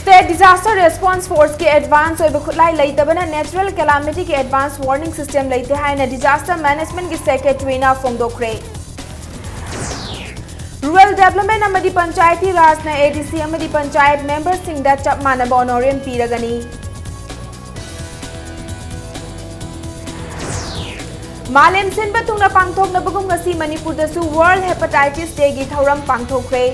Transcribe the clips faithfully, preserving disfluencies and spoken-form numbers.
Disaster Response Force ꯀꯤ advance ꯑꯣꯏꯕ ꯈꯨꯠꯂꯥꯏ ꯂꯩꯇꯕꯅ natural calamity ꯒꯤ advance warning system ꯂꯩꯇꯦ ꯍꯥꯏꯅ Disaster Management ꯒꯤ Secretary ꯅ ꯐꯣꯡꯗꯣꯛꯈ꯭ꯔꯦ꯫ Rural Development ꯑꯃꯗꯤ Panchayati Raj ꯅ A D C ꯑꯃꯗꯤ Panchayat member ꯁꯤꯡꯗ ꯆꯞ ꯃꯥꯟꯅꯕ honorarium ꯄꯤꯔꯒꯅꯤ꯫ ꯃꯥꯂꯦꯝ ꯁꯤꯟꯕ ꯊꯨꯡꯅ ꯄꯥꯡꯊꯣꯛꯅꯕꯒꯨꯝ ꯉꯁꯤ ꯃꯅꯤꯄꯨꯔꯗꯁꯨ World Hepatitis Day ꯒꯤ ꯊꯧꯔꯝ ꯄꯥꯡꯊꯣꯛꯈ꯭ꯔꯦ꯫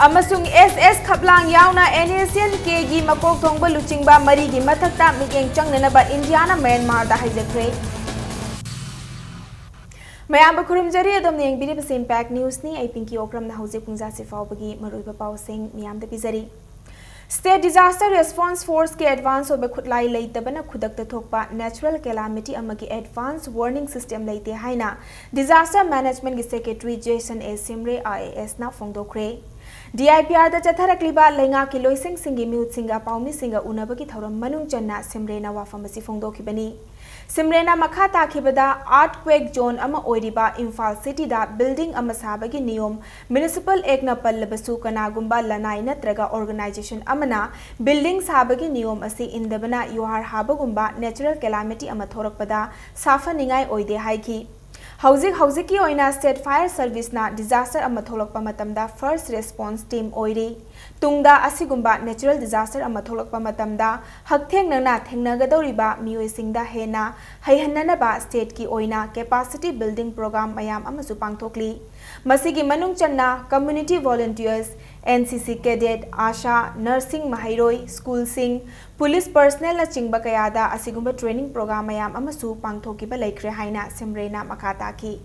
ꯑꯃꯁꯨꯡ S S ꯈꯞꯂꯥꯡ ꯌꯥꯎꯅ N S C N K ꯒꯤ ꯃꯀꯣꯛ ꯊꯣꯡꯕ ꯂꯨꯆꯤꯡꯕ ꯃꯔꯤꯒꯤ ꯃꯊꯛꯇ ꯃꯤꯠꯌꯦꯡ ꯆꯪꯅꯅꯕ ꯏꯟꯗꯤꯌꯥꯅ ꯃ꯭ꯌꯥꯟꯃꯥꯔꯗ ꯍꯥꯏꯖꯈ꯭ꯔꯦ꯫ ꯃꯌꯥꯝꯕꯨ ꯈꯨꯔꯨꯝꯖꯔꯤ, ꯑꯗꯣꯝꯅ ꯌꯦꯡꯕꯤꯔꯤꯕꯁꯤ Impact News ꯅꯤ꯫ ꯑꯩ ꯄꯤꯡꯀꯤ ꯑꯣꯀ꯭ꯔꯝꯅ ꯍꯧꯖꯤꯛ ꯄꯨꯡꯖꯥꯁꯤ ꯐꯥꯎꯕꯒꯤ ꯃꯔꯨꯑꯣꯏꯕ ꯄꯥꯎꯁꯤꯡ ꯃꯤꯌꯥꯝꯗ ꯄꯤꯖꯔꯤ꯫ State Disaster Response Force ꯀꯤ advance ꯑꯣꯏꯕ ꯈꯨꯠꯂꯥꯏ ꯂꯩꯇꯕꯅ ꯈꯨꯗꯛꯇ ꯊꯣꯛꯄ natural calamity ꯑꯃꯒꯤ advance warning system ꯂꯩꯇꯦ ꯍꯥꯏꯅ Disaster Management ꯒꯤ Secretary Jason A Simre I A S ꯅ ꯐꯣꯡꯗꯣꯛꯈ꯭ꯔꯦ꯫ D I P R ꯗ ꯆꯠꯊꯔꯛꯂꯤꯕ ꯂꯩꯉꯥꯛꯀꯤ ꯂꯣꯏꯁꯪꯁꯤꯡꯒꯤ ꯃꯤꯍꯨꯠꯁꯤꯡꯒ ꯄꯥꯎꯃꯤꯁꯤꯡꯒ ꯎꯅꯕꯒꯤ ꯊꯧꯔꯝ ꯃꯅꯨꯡ ꯆꯟꯅ ꯁꯤꯝꯔꯦꯅ ꯋꯥꯐꯝ ꯑꯁꯤ ꯐꯣꯡꯗꯣꯛꯈꯤꯕꯅꯤ꯫ ꯁꯤꯝꯔꯦꯅ ꯃꯈꯥ ꯇꯥꯈꯤꯕꯗ, earthquake zone ꯑꯃ ꯑꯣꯏꯔꯤꯕ ꯏꯝꯐꯥꯜ ꯁꯤꯇꯤꯗ building ꯑꯃ ꯁꯥꯕꯒꯤ ꯅꯤꯌꯣꯝ Municipal Act ꯅ ꯄꯜꯂꯕꯁꯨ, ꯀꯅꯥꯒꯨꯝꯕ ꯂꯅꯥꯏ ꯅꯠꯇ꯭ꯔꯒ organization ꯑꯃꯅ building ꯁꯥꯕꯒꯤ ꯅꯤꯌꯣꯝ ꯑꯁꯤ ꯏꯟꯗꯕꯅ ꯌꯨꯍꯥꯔ ꯍꯥꯕꯒꯨꯝꯕ natural calamity ꯑꯃ ꯊꯣꯔꯛꯄꯗ ꯁꯥꯐꯅꯤꯡꯉꯥꯏ ꯑꯣꯏꯗꯦ ꯍꯥꯏꯈꯤ꯫ ꯍꯧꯖꯤꯛ ꯍꯧꯖꯤꯛꯀꯤ ꯑꯣꯏꯅ State Fire Service ꯅ disaster ꯑꯃ ꯊꯣꯛꯂꯛꯄ ꯃꯇꯝꯗ first response team ꯑꯣꯏꯔꯤ꯫ ꯇꯨꯡꯗ ꯑꯁꯤꯒꯨꯝꯕ natural disaster ꯑꯃ ꯊꯣꯛꯂꯛꯄ ꯃꯇꯝꯗ ꯍꯛꯊꯦꯡꯅꯅ ꯊꯦꯡꯅꯒꯗꯧꯔꯤꯕ ꯃꯤꯑꯣꯏꯁꯤꯡꯗ ꯍꯦꯟꯅ ꯍꯩꯍꯟꯅꯅꯕ state ꯀꯤ ꯑꯣꯏꯅ capacity building program ꯃꯌꯥꯝ ꯑꯃꯁꯨ ꯄꯥꯡꯊꯣꯛꯂꯤ꯫ ꯃꯁꯤꯒꯤ ꯃꯅꯨꯡ ꯆꯟꯅ community volunteers, N C C cadet, ASHA, nursing ꯃꯍꯩꯔꯣꯏ, school ꯁꯤꯡ, police personnel ꯅꯆꯤꯡꯕ ꯀꯌꯥꯗ ꯑꯁꯤꯒꯨꯝꯕ training program ꯃꯌꯥꯝ ꯑꯃꯁꯨ ꯄꯥꯡꯊꯣꯛꯈꯤꯕ ꯂꯩꯈ꯭ꯔꯦ ꯍꯥꯏꯅ ꯁꯤꯝꯔꯦꯅ ꯃꯈꯥ ꯇꯥꯈꯤ꯫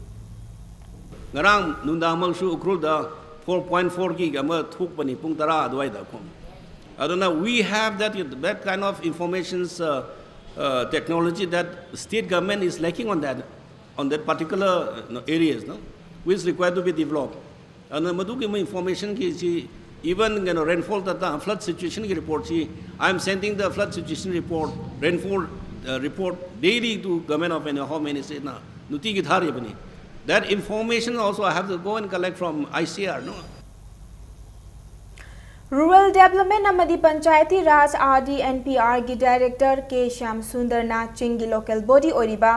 ꯉꯔꯥꯡ ꯅꯨꯡꯗꯥꯡꯃꯛꯁꯨ ꯎꯈ꯭ꯔꯨꯜꯗ four point four ꯒꯤ ꯑꯃ ꯊꯣꯛꯄꯅꯤ ꯄꯨꯡ ꯇꯔꯥ ꯑꯗꯨꯋꯥꯏꯗ ꯀꯣ꯫ ꯑꯗꯨꯅ we have that, that kind of informations, uh, uh, technology that state government is lacking on that, on that particular, uh, no, areas, no, which required to be developed. ꯑꯗꯨꯅ ꯃꯗꯨꯒꯤ information ꯒꯤꯁꯤ, even ꯀꯩꯅꯣ rainfall data, flood situation ꯒꯤ report ꯁꯤ, I am sending the flood situation report, rainfall, uh, report daily to Government of India Home Ministry ꯅ ꯅꯨꯡꯇꯤꯒꯤ ꯊꯥꯔꯤꯕꯅꯤ꯫ That information also I have to go and collect from I C R, no? Rural Development ꯑꯃꯗꯤ Panchayati Raj R D and P R ꯒꯤ Director K Shyam ꯁꯨꯟꯗꯔꯅ ꯆꯤꯡꯒꯤ local body ꯑꯣꯏꯔꯤꯕ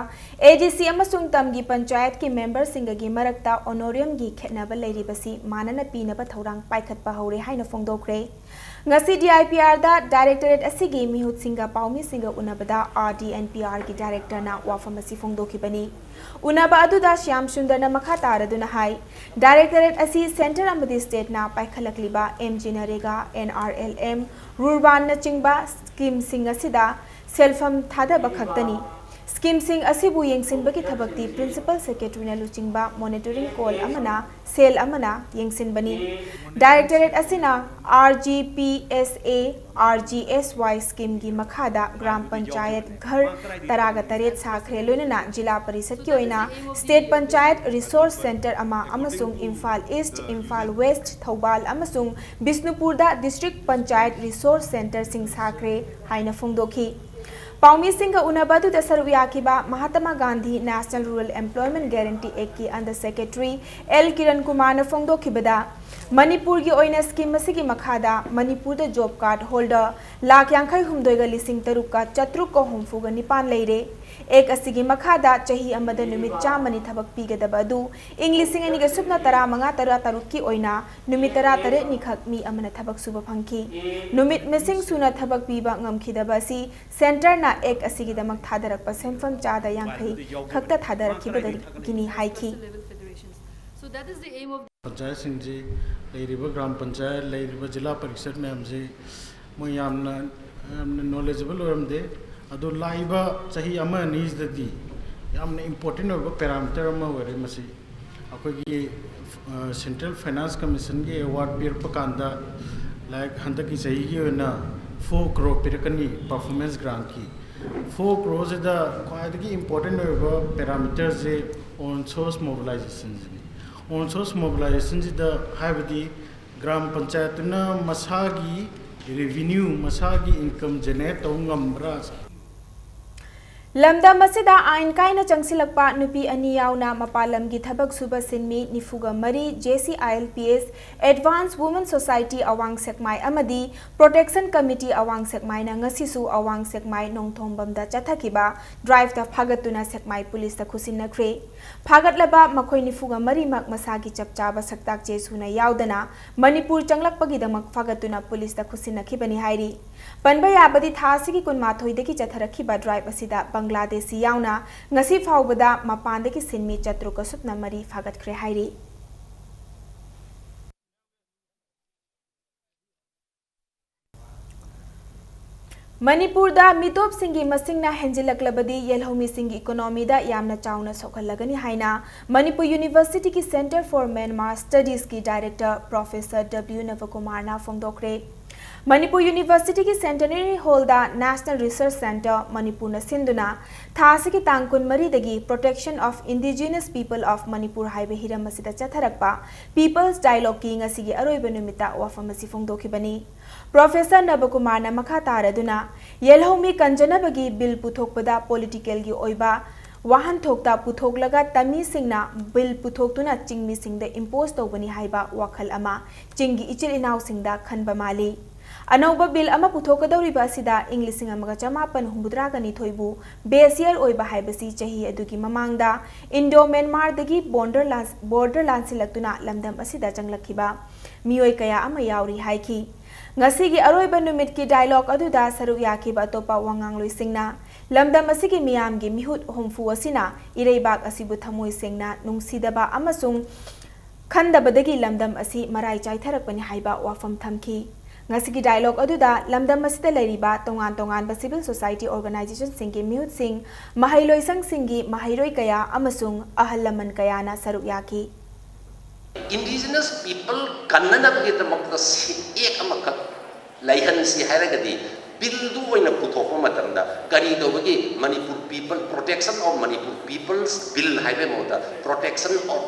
A D C ꯑꯃꯁꯨꯡ ꯇꯝꯒꯤ ꯄꯟꯆꯥꯌꯠꯀꯤ memberꯁꯤꯡꯒꯒꯤ ꯃꯔꯛꯇ honorariumꯒꯤ ꯈꯦꯠꯅꯕ ꯂꯩꯔꯤꯕꯁꯤ ꯃꯥꯟꯅꯅ ꯄꯤꯅꯕ ꯊꯧꯔꯥꯡ ꯄꯥꯏꯈꯠꯄ ꯍꯧꯔꯦ ꯍꯥꯏꯅ ꯐꯣꯡꯗꯣꯛꯈ꯭ꯔꯦ꯫ ꯉꯁꯤ D I P Rꯗ Directorate ꯑꯁꯤꯒꯤ ꯃꯤꯍꯨꯠꯁꯤꯡꯒ ꯄꯥꯎꯃꯤꯁꯤꯡꯒ ꯎꯅꯕꯗ R D and P Rꯒꯤ Directorꯅ ꯋꯥꯐꯝ ꯑꯁꯤ ꯐꯣꯡꯗꯣꯛꯈꯤꯕꯅꯤ꯫ ꯎꯅꯕ ꯑꯗꯨꯗ ꯁ꯭ꯌꯥꯝ ꯁꯨꯟꯗꯔꯅ ꯃꯈꯥ ꯇꯥꯔꯗꯨꯅ ꯍꯥꯏ, Directorate ꯑꯁꯤ Centre ꯑꯃꯗꯤ Stateꯅ ꯄꯥꯏꯈꯠꯂꯛꯂꯤꯕ MGNREGA, NRLM, ꯔꯨꯔꯕꯥꯟꯅꯆꯤꯡꯕ schemeꯁꯤꯡ ꯑꯁꯤꯗ ꯁꯦꯜꯐꯝ ꯊꯥꯗꯕ ꯈꯛꯇꯅꯤ꯫ Schemeꯁꯤꯡ ꯑꯁꯤꯕꯨ ꯌꯦꯡꯁꯤꯟꯕꯒꯤ ꯊꯕꯛꯇꯤ Principal Secretaryꯅ ꯂꯨꯆꯤꯡꯕ monitoring cell ꯑꯃꯅ, cell ꯑꯃꯅ ꯌꯦꯡꯁꯤꯟꯕꯅꯤ꯫ Directorate ꯑꯁꯤꯅ R G P S A, R G S Y schemeꯒꯤ ꯃꯈꯥꯗ ꯒ꯭ꯔꯥꯝ ꯄꯟꯆꯥꯌꯠ ꯘꯔ ꯇꯔꯥꯒ ꯇꯔꯦꯠ ꯁꯥꯈ꯭ꯔꯦ, ꯂꯣꯏꯅꯅ ꯖꯤꯂꯥ ꯄꯔꯤꯁꯠꯀꯤ ꯑꯣꯏꯅ State Panchayat Resource Centre ꯑꯃ ꯑꯃꯁꯨꯡ ꯏꯝꯐꯥꯜ East, ꯏꯝꯐꯥꯜ West, ꯊꯧꯕꯥꯜ ꯑꯃꯁꯨꯡ ꯕꯤꯁꯅꯨꯄꯨꯔꯗ District Panchayat Resource Centreꯁꯤꯡ ꯁꯥꯈ꯭ꯔꯦ ꯍꯥꯏꯅ ꯐꯣꯡꯗꯣꯛꯈꯤ꯫ ꯄꯥꯎꯃꯤꯁꯤꯡꯒ ꯎꯅꯕ ꯑꯗꯨꯗ ꯁꯔꯨꯛ ꯌꯥꯈꯤꯕ Mahatma Gandhi National Rural Employment Guarantee Actꯀꯤ Under Secretary L Kiran ꯀꯨꯃꯥꯔꯅ ꯐꯣꯡꯗꯣꯛꯈꯤꯕꯗ, ꯃꯅꯤꯄꯨꯔꯒꯤ ꯑꯣꯏꯅ scheme ꯑꯁꯤꯒꯤ ꯃꯈꯥꯗ ꯃꯅꯤꯄꯨꯔꯗ job card holder ꯂꯥꯈ ꯌꯥꯡꯈꯩ ꯍꯨꯝꯗꯣꯏꯒ ꯂꯤꯁꯤꯡ ꯇꯔꯨꯛꯀ ꯆꯥꯇ꯭ꯔꯨꯛꯀ ꯍꯨꯝꯐꯨꯒ ꯅꯤꯄꯥꯟ ꯂꯩꯔꯦ꯫ Act ꯑꯁꯤꯒꯤ ꯃꯈꯥꯗ ꯆꯍꯤ ꯑꯃꯗ ꯅꯨꯃꯤꯠ ꯆꯥꯝꯃꯅꯤ ꯊꯕꯛ ꯄꯤꯒꯗꯕ ꯑꯗꯨ ꯏꯪ ꯂꯤꯁꯤꯡ ꯑꯅꯤꯒ ꯁꯨꯞꯅ ꯇꯔꯥꯃꯉꯥ ꯇꯔꯥꯇꯔꯨꯛꯀꯤ ꯑꯣꯏꯅ ꯅꯨꯃꯤꯠ ꯇꯔꯥꯇꯔꯦꯠꯅꯤꯈꯛ ꯃꯤ ꯑꯃꯅ ꯊꯕꯛ ꯁꯨꯕ ꯐꯪꯈꯤ꯫ ꯅꯨꯃꯤꯠ ꯃꯁꯤꯡ ꯁꯨꯅ ꯊꯕꯛ ꯄꯤꯕ ꯉꯝꯈꯤꯗꯕ ꯑꯁꯤ Centreꯅ Act ꯑꯁꯤꯒꯤꯗꯃꯛ ꯊꯥꯗꯔꯛꯄ ꯁꯦꯟꯐꯝ ꯆꯥꯗ ꯌꯥꯡꯈꯩ ꯈꯛꯇ ꯊꯥꯗꯔꯛꯈꯤꯕꯗꯒꯤꯅꯤ ꯍꯥꯏꯈꯤ꯫ ꯄꯟꯆꯥꯌꯠꯁꯤꯡꯁꯤ, ꯂꯩꯔꯤꯕ ꯒ꯭ꯔꯥꯝ ꯄꯟꯆꯥꯌꯠ, ꯂꯩꯔꯤꯕ ꯖꯤꯂꯥ ꯄꯔꯤꯁꯠ ꯃꯌꯥꯝꯁꯤ ꯃꯣꯏ ꯌꯥꯝꯅ, ꯌꯥꯝꯅ knowledgeable ꯑꯣꯏꯔꯝꯗꯦ꯫ ꯑꯗꯨ ꯂꯥꯛꯏꯕ ꯆꯍꯤ ꯑꯃ ꯑꯅꯤꯁꯤꯗꯗꯤ ꯌꯥꯝꯅ important ꯑꯣꯏꯕ parameter ꯑꯃ ꯑꯣꯏꯔꯦ ꯃꯁꯤ꯫ ꯑꯩꯈꯣꯏꯒꯤ, ꯑ, Central Finance Commissionꯒꯤ award ꯄꯤꯔꯛꯄ ꯀꯥꯟꯗ, like, ꯍꯟꯗꯛꯀꯤ ꯆꯍꯤꯒꯤ ꯑꯣꯏꯅ four crore ꯄꯤꯔꯛꯀꯅꯤ performance grantꯀꯤ꯫ Four croreꯁꯤꯗ ꯈ꯭ꯋꯥꯏꯗꯒꯤ important ꯑꯣꯏꯕ parameterꯁꯦ own source mobilizationꯁꯤꯅꯤ꯫ Own source mobilizationꯁꯤꯗ ꯍꯥꯏꯕꯗꯤ ꯒ꯭ꯔꯥꯝ ꯄꯟꯆꯥꯌꯠꯇꯨꯅ ꯃꯁꯥꯒꯤ revenue, ꯃꯁꯥꯒꯤ income generate ꯇꯧꯕ ꯉꯝꯕ꯭ꯔꯥ? ꯂꯝꯗꯝ ꯑꯁꯤꯗ ꯑꯥꯏꯟ ꯀꯥꯏꯅ ꯆꯪꯁꯤꯜꯂꯛꯄ ꯅꯨꯄꯤ ꯑꯅꯤ ꯌꯥꯎꯅ ꯃꯄꯥꯟ ꯂꯝꯒꯤ ꯊꯕꯛ ꯁꯨꯕ ꯁꯤꯟꯃꯤ ꯅꯤꯐꯨꯒ ꯃꯔꯤ, J C I L P S, Advanced Women Society ꯑꯋꯥꯡ ꯁꯦꯛꯃꯥꯏ ꯑꯃꯗꯤ Protection Committee ꯑꯋꯥꯡ ꯁꯦꯛꯃꯥꯏꯅ ꯉꯁꯤꯁꯨ ꯑꯋꯥꯡ ꯁꯦꯛꯃꯥꯏ ꯅꯣꯡꯊꯣꯡꯕꯝꯗ ꯆꯠꯊꯈꯤꯕ ꯗ꯭ꯔꯥꯏꯚꯇ ꯐꯥꯒꯠꯇꯨꯅ ꯁꯦꯛꯃꯥꯏ ꯄꯨꯂꯤꯁꯇ ꯈꯨꯠꯁꯤꯟꯅꯈ꯭ꯔꯦ꯫ ꯐꯥꯒꯠꯂꯕ ꯃꯈꯣꯏ ꯅꯤꯐꯨꯒ ꯃꯔꯤꯃꯛ ꯃꯁꯥꯒꯤ ꯆꯞ ꯆꯥꯕ ꯁꯛꯇꯥꯛ ꯆꯦ ꯁꯨꯅ ꯌꯥꯎꯗꯅ ꯃꯅꯤꯄꯨꯔ ꯆꯪꯂꯛꯄꯒꯤꯗꯃꯛ ꯐꯥꯒꯠꯇꯨꯅ ꯄꯨꯂꯤꯁꯇ ꯈꯨꯠꯁꯤꯟꯅꯈꯤꯕꯅꯤ ꯍꯥꯏꯔꯤ꯫ ꯄꯟꯕ ꯌꯥꯕꯗꯤ ꯊꯥ ꯑꯁꯤꯒꯤ ꯀꯨꯟꯃꯥꯊꯣꯏꯗꯒꯤ ꯆꯠꯊꯔꯛꯈꯤꯕ ꯗ꯭ꯔꯥꯏꯚ ꯑꯁꯤꯗ ꯕꯪꯒ꯭ꯂꯥꯗꯦꯁꯤ ꯌꯥꯎꯅ ꯉꯁꯤ ꯐꯥꯎꯕꯗ ꯃꯄꯥꯟꯗꯒꯤ ꯁꯤꯟꯃꯤ ꯆꯥꯇ꯭ꯔꯨꯛꯀ ꯁꯨꯞꯅ ꯃꯔꯤ ꯐꯥꯒꯠꯈ꯭ꯔꯦ ꯍꯥꯏꯔꯤ꯫ ꯃꯅꯤꯄꯨꯔꯗ ꯃꯤꯇꯣꯞꯁꯤꯡꯒꯤ ꯃꯁꯤꯡꯅ ꯍꯦꯟꯖꯤꯜꯂꯛꯂꯕꯗꯤ ꯌꯦꯜꯍꯧꯃꯤꯁꯤꯡꯒꯤ ꯏꯀꯣꯅꯣꯃꯤꯗ ꯌꯥꯝꯅ ꯆꯥꯎꯅ ꯁꯣꯛꯍꯜꯂꯒꯅꯤ ꯍꯥꯏꯅ ꯃꯅꯤꯄꯨꯔ ꯌꯨꯅꯤꯚꯔꯁꯤꯇꯤꯒꯤ Centre for Myanmar Studiesꯀꯤ Director Professor W ꯅꯕꯀꯨꯃꯥꯔꯅ ꯐꯣꯡꯗꯣꯛꯈ꯭ꯔꯦ꯫ Manipur ꯌꯨꯅꯤꯚꯔꯁꯤꯇꯤꯒꯤ Centenary Hallꯗ National Research Centre ꯃꯅꯤꯄꯨꯔꯅ ꯁꯤꯟꯗꯨꯅ ꯊꯥ ꯑꯁꯤꯒꯤ ꯇꯥꯡ ꯀꯨꯟꯃꯔꯤꯗꯒꯤ Protection of Indigenous People of Manipur ꯍꯥꯏꯕ ꯍꯤꯔꯝ ꯑꯁꯤꯗ ꯆꯠꯊꯔꯛꯄ People's Dialogueꯀꯤ ꯉꯁꯤꯒꯤ ꯑꯔꯣꯏꯕ ꯅꯨꯃꯤꯠꯇ ꯋꯥꯐꯝ ꯑꯁꯤ ꯐꯣꯡꯗꯣꯛꯈꯤꯕꯅꯤ꯫ Professor ꯅꯕꯀꯨꯃꯥꯔꯅ ꯃꯈꯥ ꯇꯥꯔꯗꯨꯅ, ꯌꯦꯜꯍꯧꯃꯤ ꯀꯟꯖꯅꯕꯒꯤ ꯕꯤꯜ ꯄꯨꯊꯣꯛꯄꯗ ꯄꯣꯂꯤꯇꯤꯀꯦꯜꯒꯤ ꯑꯣꯏꯕ ꯋꯥꯍꯟꯊꯣꯛꯇ ꯄꯨꯊꯣꯛꯂꯒ ꯇꯃꯤꯁꯤꯡꯅ ꯕꯤꯜ ꯄꯨꯊꯣꯛꯇꯨꯅ ꯆꯤꯡꯃꯤꯁꯤꯡꯗ ꯏꯝꯄꯣꯁ ꯇꯧꯕꯅꯤ ꯍꯥꯏꯕ ꯋꯥꯈꯜ ꯑꯃ ꯆꯤꯡꯒꯤ ꯏꯆꯤꯜ ꯏꯅꯥꯎꯁꯤꯡꯗ ꯈꯟꯕ ꯃꯥꯜꯂꯤ꯫ ꯑꯅꯧꯕ ꯕꯤꯜ ꯑꯃ ꯄꯨꯊꯣꯛꯀꯗꯧꯔꯤꯕ ꯑꯁꯤꯗ ꯏꯪ ꯂꯤꯁꯤꯡ ꯑꯃꯒ ꯆꯃꯥꯄꯟ ꯍꯨꯝꯐꯨꯇꯔꯥꯒ ꯅꯤꯊꯣꯏꯕꯨ ꯕꯦꯁ ꯌꯔ ꯑꯣꯏꯕ ꯍꯥꯏꯕꯁꯤ ꯆꯍꯤ ꯑꯗꯨꯒꯤ ꯃꯃꯥꯡꯗ ꯏꯟꯗꯣ ꯃ꯭ꯌꯥꯟꯃꯥꯔꯗꯒꯤ ꯕꯣꯔꯗꯔ ꯂꯥꯟ-, ꯕꯣꯔꯗꯔ ꯂꯥꯟꯁꯤꯜꯂꯛꯇꯨꯅ ꯂꯝꯗꯝ ꯑꯁꯤꯗ ꯆꯪꯂꯛꯈꯤꯕ ꯃꯤꯑꯣꯏ ꯀꯌꯥ ꯑꯃ ꯌꯥꯎꯔꯤ ꯍꯥꯏꯈꯤ꯫ ꯉꯁꯤꯒꯤ ꯑꯔꯣꯏꯕ ꯅꯨꯃꯤꯠꯀꯤ ꯗꯥꯏꯂꯣꯒ ꯑꯗꯨꯗ ꯁꯔꯨꯛ ꯌꯥꯈꯤꯕ ꯑꯇꯣꯞꯄ ꯋꯥꯉꯥꯡꯂꯣꯏꯁꯤꯡꯅ ꯂꯝꯗꯝ ꯑꯁꯤꯒꯤ ꯃꯤꯌꯥꯝꯒꯤ ꯃꯤꯍꯨꯠ ꯍꯨꯝꯐꯨ ꯑꯁꯤꯅ ꯏꯔꯩꯕꯥꯛ ꯑꯁꯤꯕꯨ ꯊꯃꯣꯏ ꯁꯦꯡꯅ ꯅꯨꯡꯁꯤꯗꯕ ꯑꯃꯁꯨꯡ ꯈꯟꯗꯕꯗꯒꯤ ꯂꯝꯗꯝ ꯑꯁꯤ ꯃꯔꯥꯏ ꯆꯥꯏꯊꯔꯛꯄꯅꯤ ꯍꯥꯏꯕ ꯋꯥꯐꯝ ꯊꯝꯈꯤ꯫ ꯉꯁꯤꯒꯤ ꯗꯥꯏꯂꯣꯒ ꯑꯗꯨꯗ ꯂꯝꯗꯝ ꯑꯁꯤꯗ ꯂꯩꯔꯤꯕ ꯇꯣꯉꯥꯟ ꯇꯣꯉꯥꯟꯕ civil society organizationꯁꯤꯡꯒꯤ ꯃꯤꯍꯨꯠꯁꯤꯡ, ꯃꯍꯩꯂꯣꯏꯁꯪꯁꯤꯡꯒꯤ ꯃꯍꯩꯔꯣꯏ ꯀꯌꯥ ꯑꯃꯁꯨꯡ ꯑꯍꯜ ꯂꯃꯟ ꯀꯌꯥꯅ ꯁꯔꯨꯛ ꯌꯥꯈꯤ꯫ Indigenous people ꯀꯟꯅꯅꯕꯒꯤꯗꯃꯛꯇ ꯁꯤ-, act ꯑꯃꯈꯛ ꯂꯩꯍꯟꯁꯤ ꯍꯥꯏꯔꯒꯗꯤ, ꯕꯤꯜꯗꯨ ꯑꯣꯏꯅ ꯄꯨꯊꯣꯛꯄ ꯃꯇꯝꯗ ꯀꯔꯤ ꯇꯧꯕꯒꯤ Manipur People, Protection of Manipur People's Bill ꯍꯥꯏꯕꯒꯤ ꯃꯍꯨꯠꯇ Protection of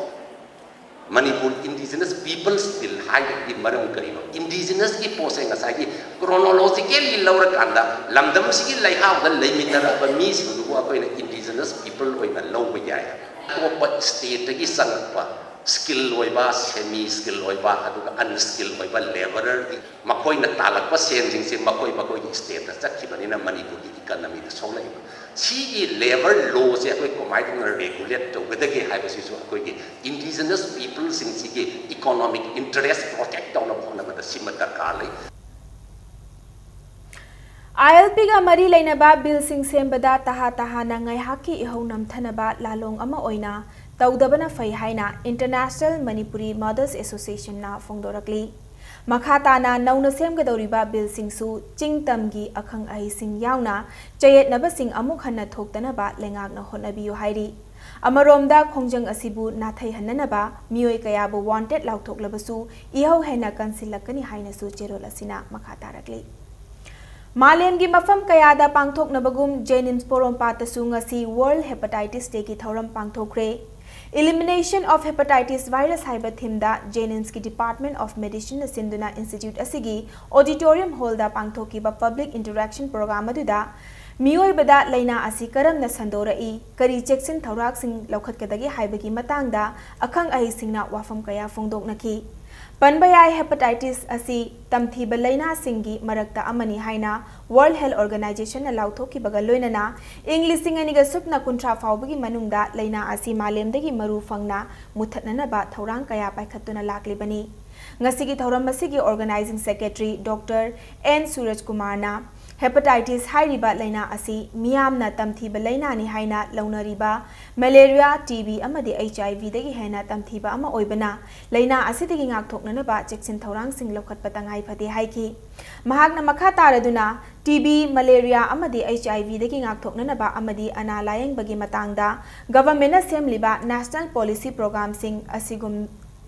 Manipur indigenous peoples bill ꯍꯥꯏꯕꯒꯤ ꯃꯔꯝ ꯀꯔꯤꯅꯣ? ꯏꯟꯗꯤꯖꯤꯅꯁꯀꯤ ꯄꯣꯠꯁꯦ ꯉꯁꯥꯏꯒꯤ ꯀ꯭ꯔꯣꯅꯣꯂꯣꯖꯤꯀꯦꯜꯂꯤ ꯂꯧꯔꯀꯥꯟꯗ ꯂꯝꯗꯝꯁꯤꯒꯤ ꯂꯩꯍꯥꯎꯗ ꯂꯩꯃꯤꯟꯅꯔꯛꯑꯕ ꯃꯤꯁꯤꯡꯗꯨꯕꯨ ꯑꯩꯈꯣꯏꯅ ꯏꯟꯗꯤꯖꯤꯅꯁ ꯄꯤꯄꯜ ꯑꯣꯏꯅ ꯂꯧꯕ ꯌꯥꯏ꯫ ꯑꯇꯣꯞꯄ ꯁ꯭ꯇꯦꯠꯇꯒꯤ ꯆꯪꯉꯛꯄ ꯁ꯭ꯀꯤꯜ ꯑꯣꯏꯕ, ꯁꯦꯃꯤ ꯁ꯭ꯀꯤꯜ ꯑꯣꯏꯕ, ꯑꯗꯨꯒ ꯑꯟꯁ꯭ꯀꯤꯜ ꯑꯣꯏꯕ ꯂꯦꯕꯔꯔꯗꯤ ꯃꯈꯣꯏꯅ ꯇꯥꯜꯂꯛꯄ ꯁꯦꯟꯁꯤꯡꯁꯦ ꯃꯈꯣꯏ ꯃꯈꯣꯏꯒꯤ ꯁ꯭ꯇꯦꯠꯇ ꯆꯠꯈꯤꯕꯅꯤꯅ ꯃꯅꯤꯄꯨꯔꯒꯤ ꯏꯀꯅꯃꯤꯗ ꯁꯣꯛꯂꯛꯏꯕ꯫ ꯁꯤꯒꯤ ꯂꯦꯕꯔ ꯂꯣꯁꯦ ꯑꯩꯈꯣꯏ ꯀꯃꯥꯏꯅ ꯔꯦꯒꯨꯂꯦꯠ ꯇꯧꯒꯗꯒꯦ ꯍꯥꯏꯕꯁꯤꯁꯨ ꯑꯩꯈꯣꯏꯒꯤ ꯏꯟꯗꯤꯖꯤꯅꯁ ꯄꯤꯄꯜꯁꯤꯡꯁꯤꯒꯤ ꯏꯀꯣꯅꯣꯃꯤꯛ ꯏꯟꯇꯔꯦꯁ ꯄ꯭ꯔꯣꯇꯦꯛ ꯇꯧꯅꯕ ꯍꯣꯠꯅꯕꯗ ꯁꯤꯃ ꯗꯔꯀꯥꯔ ꯂꯩ꯫ ꯑꯥꯏ ꯑꯦꯜ ꯄꯤꯒ ꯃꯔꯤ ꯂꯩꯅꯕ ꯕꯤꯜꯁꯤꯡ ꯁꯦꯝꯕꯗ ꯇꯍꯥ ꯇꯍꯥꯅ ꯉꯥꯏꯍꯥꯛꯀꯤ ꯏꯍꯧ ꯅꯝꯊꯅꯕ ꯂꯥꯂꯣꯡ ꯑꯃ ꯑꯣꯏꯅ ꯇꯧꯗꯕꯅ ꯐꯩ ꯍꯥꯏꯅ ꯏꯟꯇꯔꯅꯦꯁꯅꯦꯜ ꯃꯅꯤꯄꯨꯔꯤ ꯃꯗꯔꯁ ꯑꯦꯁꯣꯁꯤꯌꯦꯁꯟꯅ ꯐꯣꯡꯗꯣꯔꯛꯂꯤ꯫ ꯃꯈꯥ ꯇꯥꯅ ꯅꯧꯅ ꯁꯦꯝꯒꯗꯧꯔꯤꯕ ꯕꯤꯜꯁꯤꯡꯁꯨ ꯆꯤꯡ ꯇꯝꯒꯤ ꯑꯈꯪ ꯑꯍꯩꯁꯤꯡ ꯌꯥꯎꯅ ꯆꯌꯦꯠꯅꯕꯁꯤꯡ ꯑꯃꯨꯛ ꯍꯟꯅ ꯊꯣꯛꯇꯅꯕ ꯂꯩꯉꯥꯛꯅ ꯍꯣꯠꯅꯕꯤꯌꯨ ꯍꯥꯏꯔꯤ꯫ ꯑꯃꯔꯣꯝꯗ ꯈꯣꯡꯖꯪ ꯑꯁꯤꯕꯨ ꯅꯥꯊꯩꯍꯟꯅꯅꯕ ꯃꯤꯑꯣꯏ ꯀꯌꯥꯕꯨ ꯋꯥꯟꯇꯦꯠ ꯂꯥꯎꯊꯣꯛꯂꯕꯁꯨ ꯏꯍꯧ ꯍꯦꯟꯅ ꯀꯟꯁꯤꯜꯂꯛꯀꯅꯤ ꯍꯥꯏꯅꯁꯨ ꯆꯦꯔꯣꯜ ꯑꯁꯤꯅ ꯃꯈꯥ ꯇꯥꯔꯛꯂꯤ꯫ ꯃꯥꯂꯦꯝꯒꯤ ꯃꯐꯝ ꯀꯌꯥꯗ ꯄꯥꯡꯊꯣꯛꯅꯕꯒꯨꯝ ꯖꯦꯅꯤꯝꯁ ꯄꯣꯔꯣꯝꯄꯥꯠꯇꯁꯨ ꯉꯁꯤ ꯋꯥꯔꯜꯗ ꯍꯦꯄꯥꯇꯥꯏꯇꯤꯁ ꯗꯦꯒꯤ ꯊꯧꯔꯝ ꯄꯥꯡꯊꯣꯛꯈ꯭ꯔꯦ꯫ Elimination of Hepatitis Virus ꯍꯥꯏꯕ ꯊꯤꯝꯗ ꯖꯦꯅꯤꯝꯁꯀꯤ ꯗꯤꯄꯥꯔꯠꯃꯦꯟ ꯑꯣꯐ ꯃꯦꯗꯤꯁꯤꯟꯅ ꯁꯤꯟꯗꯨꯅ ꯏꯟꯁꯇꯤꯇ꯭ꯌꯨꯠ ꯑꯁꯤꯒꯤ ꯑꯣꯗꯤꯇꯣꯔꯤꯌꯝ ꯍꯣꯜꯗ ꯄꯥꯡꯊꯣꯛꯈꯤꯕ ꯄꯕ꯭ꯂꯤꯛ ꯏꯟꯇꯔꯦꯛꯁꯟ ꯄ꯭ꯔꯣꯒ꯭ꯔꯥꯝ ꯑꯗꯨꯗ ꯃꯤꯑꯣꯏꯕꯗ ꯂꯥꯏꯅꯥ ꯑꯁꯤ ꯀꯔꯝꯅ ꯁꯟꯗꯣꯔꯛꯏ, ꯀꯔꯤ ꯆꯦꯛꯁꯤꯟ ꯊꯧꯔꯥꯡꯁꯤꯡ ꯂꯧꯈꯠꯀꯗꯒꯦ ꯍꯥꯏꯕꯒꯤ ꯃꯇꯥꯡꯗ ꯑꯈꯪ ꯑꯍꯩꯁꯤꯡꯅ ꯋꯥꯐꯝ ꯀꯌꯥ ꯐꯣꯡꯗꯣꯛꯅꯈꯤ꯫ ꯄꯟꯕ ꯌꯥꯏ, ꯍꯦꯄꯥꯇꯥꯏꯇꯤꯁ ꯑꯁꯤ ꯇꯝꯊꯤꯕ ꯂꯥꯏꯅꯥꯁꯤꯡꯒꯤ ꯃꯔꯛꯇ ꯑꯃꯅꯤ ꯍꯥꯏꯅ ꯋꯥꯔꯜꯗ ꯍꯦꯜꯊ ꯑꯣꯔꯒꯅꯥꯏꯖꯦꯁꯟꯅ ꯂꯥꯎꯊꯣꯛꯈꯤꯕꯒ ꯂꯣꯏꯅꯅ ꯏꯪ ꯂꯤꯁꯤꯡ ꯑꯅꯤꯒ ꯁꯨꯞꯅ ꯀꯨꯟꯊ꯭ꯔꯥ ꯐꯥꯎꯕꯒꯤ ꯃꯅꯨꯡꯗ ꯂꯥꯏꯅꯥ ꯑꯁꯤ ꯃꯥꯂꯦꯝꯗꯒꯤ ꯃꯔꯨ ꯐꯪꯅ ꯃꯨꯊꯠꯅꯅꯕ ꯊꯧꯔꯥꯡ ꯀꯌꯥ ꯄꯥꯏꯈꯠꯇꯨꯅ ꯂꯥꯛꯂꯤꯕꯅꯤ꯫ ꯉꯁꯤꯒꯤ ꯊꯧꯔꯝ ꯑꯁꯤꯒꯤ ꯑꯣꯔꯒꯅꯥꯏꯖꯤꯡ ꯁꯦꯀ꯭ꯔꯦꯇꯔꯤ ꯗꯣꯛꯇꯔ ꯑꯦꯟ ꯁꯨꯔꯖ ꯀꯨꯃꯥꯔꯅ ꯍꯦꯄꯥꯇꯥꯏꯇꯤꯁ ꯍꯥꯏꯔꯤꯕ ꯂꯥꯏꯅꯥ ꯑꯁꯤ ꯃꯤꯌꯥꯝꯅ ꯇꯝꯊꯤꯕ ꯂꯥꯏꯅꯥꯅꯤ ꯍꯥꯏꯅ ꯂꯧꯅꯔꯤꯕ ꯃꯦꯂꯦꯔꯤꯌꯥ, ꯇꯤ ꯕꯤ ꯑꯃꯗꯤ ꯑꯩꯆ ꯑꯥꯏ ꯚꯤꯗꯒꯤ ꯍꯦꯟꯅ ꯇꯝꯊꯤꯕ ꯑꯃ ꯑꯣꯏꯕꯅ ꯂꯥꯏꯅꯥ ꯑꯁꯤꯗꯒꯤ ꯉꯥꯛꯊꯣꯛꯅꯅꯕ ꯆꯦꯛꯁꯤꯟ ꯊꯧꯔꯥꯡꯁꯤꯡ ꯂꯧꯈꯠꯄ ꯇꯉꯥꯏ ꯐꯗꯦ ꯍꯥꯏꯈꯤ꯫ ꯃꯍꯥꯛꯅ ꯃꯈꯥ ꯇꯥꯔꯗꯨꯅ ꯇꯤ ꯕꯤ, ꯃꯦꯂꯦꯔꯤꯌꯥ ꯑꯃꯗꯤ ꯑꯩꯆ ꯑꯥꯏ ꯚꯤꯗꯒꯤ ꯉꯥꯛꯊꯣꯛꯅꯅꯕ ꯑꯃꯗꯤ ꯑꯅꯥ ꯂꯥꯌꯦꯡꯕꯒꯤ ꯃꯇꯥꯡꯗ ꯒꯚꯔꯟꯃꯦꯟꯠꯅ ꯁꯦꯝꯂꯤꯕ ꯅꯦꯁꯅꯦꯜ ꯄꯣꯂꯤꯁꯤ ꯄ꯭ꯔꯣꯒ꯭ꯔꯥꯝꯁꯤꯡ ꯑꯁꯤꯒꯨꯝ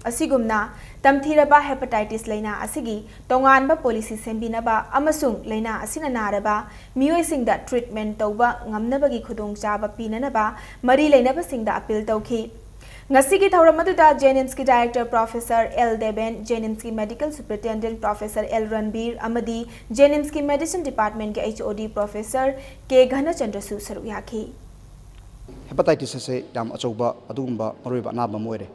ꯑꯁꯤꯒꯨꯝꯅ ꯇꯝꯊꯤꯔꯕ ꯍꯦꯄꯥꯇꯥꯏꯇꯤꯁ ꯂꯥꯏꯅꯥ ꯑꯁꯤꯒꯤ ꯇꯣꯉꯥꯟꯕ ꯄꯣꯂꯤꯁꯤ ꯁꯦꯝꯕꯤꯅꯕ ꯑꯃꯁꯨꯡ ꯂꯥꯏꯅꯥ ꯑꯁꯤꯅ ꯅꯥꯔꯕ ꯃꯤꯑꯣꯏꯁꯤꯡꯗ ꯇ꯭ꯔꯤꯠꯃꯦꯟꯠ ꯇꯧꯕ ꯉꯝꯅꯕꯒꯤ ꯈꯨꯗꯣꯡꯆꯥꯕ ꯄꯤꯅꯅꯕ ꯃꯔꯤ ꯂꯩꯅꯕꯁꯤꯡꯗ ꯑꯄꯤꯜ ꯇꯧꯈꯤ꯫ ꯉꯁꯤꯒꯤ ꯊꯧꯔꯝ ꯑꯗꯨꯗ JNIMSꯀꯤ Director Professor L Deben, JNIMSꯀꯤ Medical Superintendent Professor L Ranbir ꯑꯃꯗꯤ JNIMSꯀꯤ Medicine Departmentꯀꯤ HOD Professor K ꯘꯅꯆꯟꯗ꯭ꯔꯁꯨ ꯁꯔꯨꯛ ꯌꯥꯈꯤ꯫ ꯍꯦꯄꯥꯇꯥꯏꯇꯤꯁ ꯑꯁꯦ ꯌꯥꯝ ꯑꯆꯧꯕ ꯑꯗꯨꯒꯨꯝꯕ ꯃꯔꯨꯑꯣꯏꯕ ꯑꯅꯥꯕ ꯑꯃ ꯑꯣꯏꯔꯦ꯫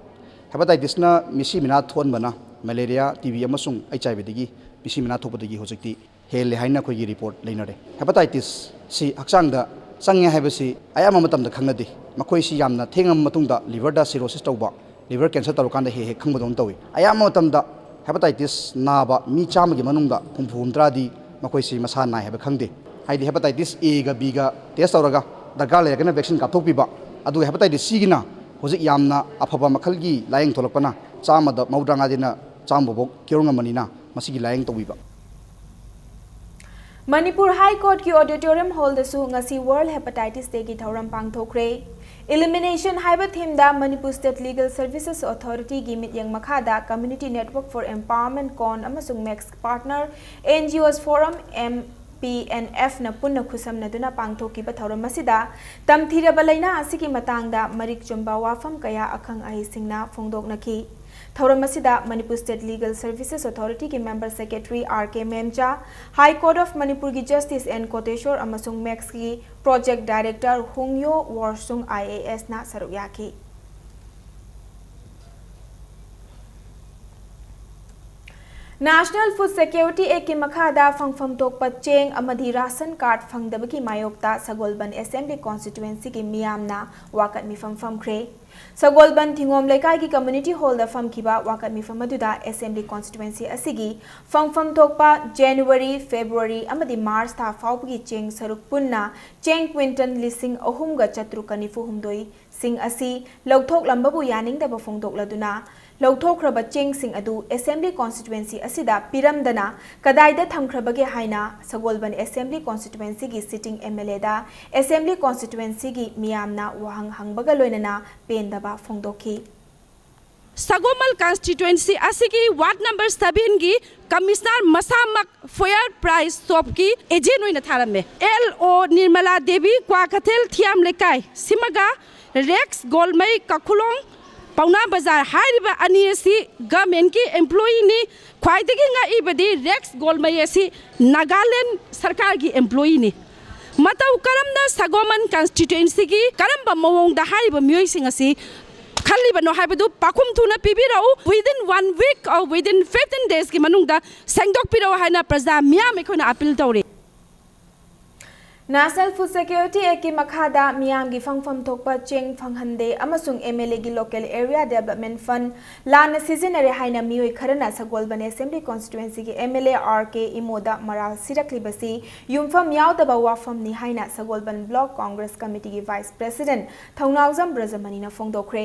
ꯍꯦꯄꯥꯇꯥꯏꯇꯤꯁꯅ ꯃꯤꯁꯤ ꯃꯤꯅꯥ ꯊꯣꯛꯍꯟꯕꯅ ꯃꯦꯂꯦꯔꯤꯌꯥ, ꯇꯤ ꯕꯤ ꯑꯃꯁꯨꯡ ꯑꯩꯆ ꯑꯥꯏ ꯚꯤꯗꯒꯤ ꯃꯤꯁꯤ ꯃꯤꯅꯥ ꯊꯣꯛꯄꯗꯒꯤ ꯍꯧꯖꯤꯛꯇꯤ ꯍꯦꯜꯂꯦ ꯍꯥꯏꯅ ꯑꯩꯈꯣꯏꯒꯤ ꯔꯤꯄꯣꯔꯠ ꯂꯩꯅꯔꯦ꯫ ꯍꯦꯄꯥꯇꯥꯏꯇꯤꯁꯁꯤ ꯍꯛꯆꯥꯡꯗ ꯆꯪꯉꯦ ꯍꯥꯏꯕꯁꯤ ꯑꯌꯥꯝꯕ ꯃꯇꯝꯗ ꯈꯪꯅꯗꯦ꯫ ꯃꯈꯣꯏꯁꯤ ꯌꯥꯝꯅ ꯊꯦꯡꯉꯕ ꯃꯇꯨꯡꯗ ꯂꯤꯚꯔꯗ ꯁꯤꯔꯣꯁꯤꯁ ꯇꯧꯕ, ꯂꯤꯚꯔ ꯀꯦꯟꯁꯔ ꯇꯧꯔꯀꯥꯟꯗ ꯍꯦꯛ ꯍꯦꯛ ꯈꯪꯕꯗꯧꯅ ꯇꯧꯏ꯫ ꯑꯌꯥꯝꯕ ꯃꯇꯝꯗ ꯍꯦꯄꯥꯇꯥꯏꯇꯤꯁ ꯅꯥꯕ ꯃꯤ ꯆꯥꯝꯃꯒꯤ ꯃꯅꯨꯡꯗ ꯍꯨꯝꯐꯨ ꯍꯨꯝꯗ꯭ꯔꯥꯗꯤ ꯃꯈꯣꯏꯁꯤ ꯃꯁꯥ ꯅꯥꯏ ꯍꯥꯏꯕ ꯈꯪꯗꯦ꯫ ꯍꯥꯏꯗꯤ ꯍꯦꯄꯥꯇꯥꯏꯇꯤꯁ ꯑꯦꯒ ꯕꯤꯒ ꯇꯦꯁ ꯇꯧꯔꯒ ꯗꯔꯀꯥꯔ ꯂꯩꯔꯒꯅ ꯚꯦꯛꯁꯤꯟ ꯀꯥꯞꯊꯣꯛꯄꯤꯕ꯫ ꯑꯗꯨꯒ ꯍꯦꯄꯥꯇꯥꯏꯇꯤꯁ ꯁꯤꯒꯤꯅ ꯍꯧꯖꯤꯛ ꯌꯥꯝꯅ ꯑꯐꯕ ꯃꯈꯜꯒꯤ ꯂꯥꯏꯌꯦꯡ ꯊꯣꯛꯂꯛꯄꯅ ꯆꯥꯝꯃꯗ ꯃꯧꯗ꯭ꯔꯥꯉꯥꯗꯩꯅ ꯆꯥꯝꯃ ꯐꯥꯎꯕ ꯀꯤꯌꯣꯔ ꯉꯝꯕꯅꯤꯅ ꯃꯁꯤꯒꯤ ꯂꯥꯏꯌꯦꯡ ꯇꯧꯕꯤꯕ꯫ ꯃꯅꯤꯄꯨꯔ ꯍꯥꯏ ꯀꯣꯔꯠꯀꯤ ꯑꯣꯗꯤꯇꯣꯔꯤꯌꯝ ꯍꯣꯜꯗꯁꯨ ꯉꯁꯤ World Hepatitis Dayꯒꯤ ꯊꯧꯔꯝ ꯄꯥꯡꯊꯣꯛꯈ꯭ꯔꯦ꯫ Elimination ꯍꯥꯏꯕ ꯊꯤꯝꯗ ꯃꯅꯤꯄꯨꯔ State Legal Services Authorityꯒꯤ ꯃꯤꯠꯌꯦꯡ ꯃꯈꯥꯗ Community Network for Empowerment, ꯀꯣꯟ ꯑꯃꯁꯨꯡ ꯃꯦꯛꯁ ꯄꯥꯔꯠꯅꯔ NGOs Forum, MPNFꯅ ꯄꯨꯟꯅ ꯈꯨꯠꯁꯝꯅꯗꯨꯅ ꯄꯥꯡꯊꯣꯛꯈꯤꯕ ꯊꯧꯔꯝ ꯑꯁꯤꯗ ꯇꯝꯊꯤꯔꯕ ꯂꯥꯏꯅꯥ ꯑꯁꯤꯒꯤ ꯃꯇꯥꯡꯗ ꯃꯔꯤꯛ ꯆꯨꯝꯕ ꯋꯥꯐꯝ ꯀꯌꯥ ꯑꯈꯪ ꯑꯍꯩꯁꯤꯡꯅ ꯐꯣꯡꯗꯣꯛꯅꯈꯤ꯫ ꯊꯧꯔꯝ ꯑꯁꯤꯗ Manipur State Legal Services Authorityꯒꯤ Member Secretary R K ꯃꯦꯝꯆꯥ, High Court of ꯃꯅꯤꯄꯨꯔꯒꯤ Justice N ꯀꯣꯇꯦꯁꯣꯔ ꯑꯃꯁꯨꯡ ꯃꯦꯛꯁꯀꯤ Project Director ꯍꯨꯡꯌꯣ ꯋꯣꯔꯁꯨꯡ IASꯅ ꯁꯔꯨꯛ ꯌꯥꯈꯤ꯫ National Food Security Actꯀꯤ ꯃꯈꯥꯗ ꯐꯪꯐꯝ ꯊꯣꯛꯄ ꯆꯦꯡ ꯑꯃꯗꯤ ꯔꯥꯁꯟ ꯀꯥꯔꯗ ꯐꯪꯗꯕꯒꯤ ꯃꯥꯌꯣꯛꯇ ꯁꯒꯣꯜꯕꯟ Assembly Constituencyꯒꯤ ꯃꯤꯌꯥꯝꯅ ꯋꯥꯀꯠ ꯃꯤꯐꯝ ꯐꯝꯈ꯭ꯔꯦ꯫ ꯁꯒꯣꯜꯕꯟ ꯊꯤꯉꯣꯝ ꯂꯩꯀꯥꯏꯒꯤ Community Hallꯗ ꯐꯝꯈꯤꯕ ꯋꯥꯀꯠ ꯃꯤꯐꯝ ꯑꯗꯨꯗ Assembly Constituency ꯑꯁꯤꯒꯤ ꯐꯪꯐꯝ ꯊꯣꯛꯄ January, February ꯑꯃꯗꯤ March ꯊꯥ ꯐꯥꯎꯕꯒꯤ ꯆꯦꯡ ꯁꯔꯨꯛ ꯄꯨꯟꯅ ꯆꯦꯡ ꯀ꯭ꯋꯤꯟꯇꯜ ꯂꯤꯁꯤꯡ ꯑꯍꯨꯝꯒ ꯆꯥꯇ꯭ꯔꯨꯛꯀ ꯅꯤꯐꯨ ꯍꯨꯝꯗꯣꯏ ꯁꯤꯡ ꯑꯁꯤ ꯂꯧꯊꯣꯛꯂꯝꯕꯕꯨ ꯌꯥꯅꯤꯡꯗꯕ ꯐꯣꯡꯗꯣꯛꯂꯗꯨꯅ ꯂꯧꯊꯣꯛꯈ꯭ꯔꯕ ꯆꯦꯡꯁꯤꯡ ꯑꯗꯨ Assembly Constituency ꯑꯁꯤꯗ ꯄꯤꯔꯝꯗꯅ ꯀꯗꯥꯏꯗ ꯊꯝꯈ꯭ꯔꯕꯒꯦ ꯍꯥꯏꯅ ꯁꯒꯣꯜꯕꯟ Assembly Constituencyꯒꯤ Sitting MLAꯗ Assembly Constituencyꯒꯤ ꯃꯤꯌꯥꯝꯅ ꯋꯥꯍꯪ ꯍꯪꯕꯒ ꯂꯣꯏꯅꯅ ꯄꯦꯟꯗꯕ ꯐꯣꯡꯗꯣꯛꯈꯤ꯫ ꯁꯒꯣꯃꯜ Constituency ꯑꯁꯤꯒꯤ Ward number sevenꯒꯤ Commissioner ꯃꯁꯥꯃꯛ Fair Price Shopꯀꯤ agent ꯑꯣꯏꯅ ꯊꯥꯔꯝꯃꯦ꯫ L O ꯅꯤꯔꯃꯂꯥ ꯗꯦꯕꯤ, ꯀ꯭ꯋꯥꯀꯩꯊꯦꯜ ꯊꯤꯌꯥꯝ ꯂꯩꯀꯥꯏ, ꯁꯤꯃꯒ ꯔꯦꯛꯁ ꯒꯣꯜꯃꯩ, ꯀꯈꯨꯂꯣꯡ ꯄꯥꯎꯅꯥ ꯕꯖꯥꯔ ꯍꯥꯏꯔꯤꯕ ꯑꯅꯤ ꯑꯁꯤ ꯒꯃꯦꯟꯒꯤ ꯑꯦꯝꯄ꯭ꯂꯣꯌꯤꯅꯤ꯫ ꯈ꯭ꯋꯥꯏꯗꯒꯤ ꯉꯛꯏꯕꯗꯤ ꯔꯦꯛꯁ ꯒꯣꯜꯃꯩ ꯑꯁꯤ ꯅꯥꯒꯥꯂꯦꯟ ꯁꯔꯀꯥꯔꯒꯤ ꯑꯦꯝꯄ꯭ꯂꯣꯌꯤꯅꯤ꯫ ꯃꯇꯧ ꯀꯔꯝꯅ ꯁꯒꯣꯃꯟ ꯀꯟꯁꯇꯤꯇ꯭ꯋꯦꯟꯁꯤꯒꯤ ꯀꯔꯝꯕ ꯃꯑꯣꯡꯗ ꯍꯥꯏꯔꯤꯕ ꯃꯤꯑꯣꯏꯁꯤꯡ ꯑꯁꯤ ꯈꯜꯂꯤꯕꯅꯣ ꯍꯥꯏꯕꯗꯨ ꯄꯥꯎꯈꯨꯝ ꯊꯨꯅ ꯄꯤꯕꯤꯔꯛꯎ꯫ Within one week or within fifteen days ꯀꯤ ꯃꯅꯨꯡꯗ ꯁꯦꯡꯗꯣꯛꯄꯤꯔꯛꯎ ꯍꯥꯏꯅ ꯄ꯭ꯔꯖꯥ ꯃꯤꯌꯥꯝ ꯑꯩꯈꯣꯏꯅ ꯑꯄꯤꯜ ꯇꯧꯔꯤ꯫ National Food Security Act ꯀꯤ ꯃꯈꯥꯗ ꯃꯤꯌꯥꯝꯒꯤ ꯐꯪꯐꯝ ꯊꯣꯛꯄ ꯆꯦꯡ ꯐꯪꯍꯟꯗꯦ ꯑꯃꯁꯨꯡ M L A ꯒꯤ local area development fund ꯂꯥꯟꯅ ꯁꯤꯖꯤꯟꯅꯔꯦ ꯍꯥꯏꯅ ꯃꯤꯑꯣꯏ ꯈꯔꯅ ꯁꯒꯣꯜꯕꯟ Assembly Constituency ꯒꯤ M L A R K ꯏꯃꯣꯗ ꯃꯔꯥꯜ ꯁꯤꯔꯛꯂꯤꯕꯁꯤ ꯌꯨꯝꯐꯝ ꯌꯥꯎꯗꯕ ꯋꯥꯐꯝꯅꯤ ꯍꯥꯏꯅ ꯁꯒꯣꯜꯕꯟ Block Congress Committee ꯒꯤ Vice President ꯊꯧꯅꯥꯎꯖꯝ ꯕ꯭ꯔꯖꯃꯅꯤꯅ ꯐꯣꯡꯗꯣꯛꯈ꯭ꯔꯦ꯫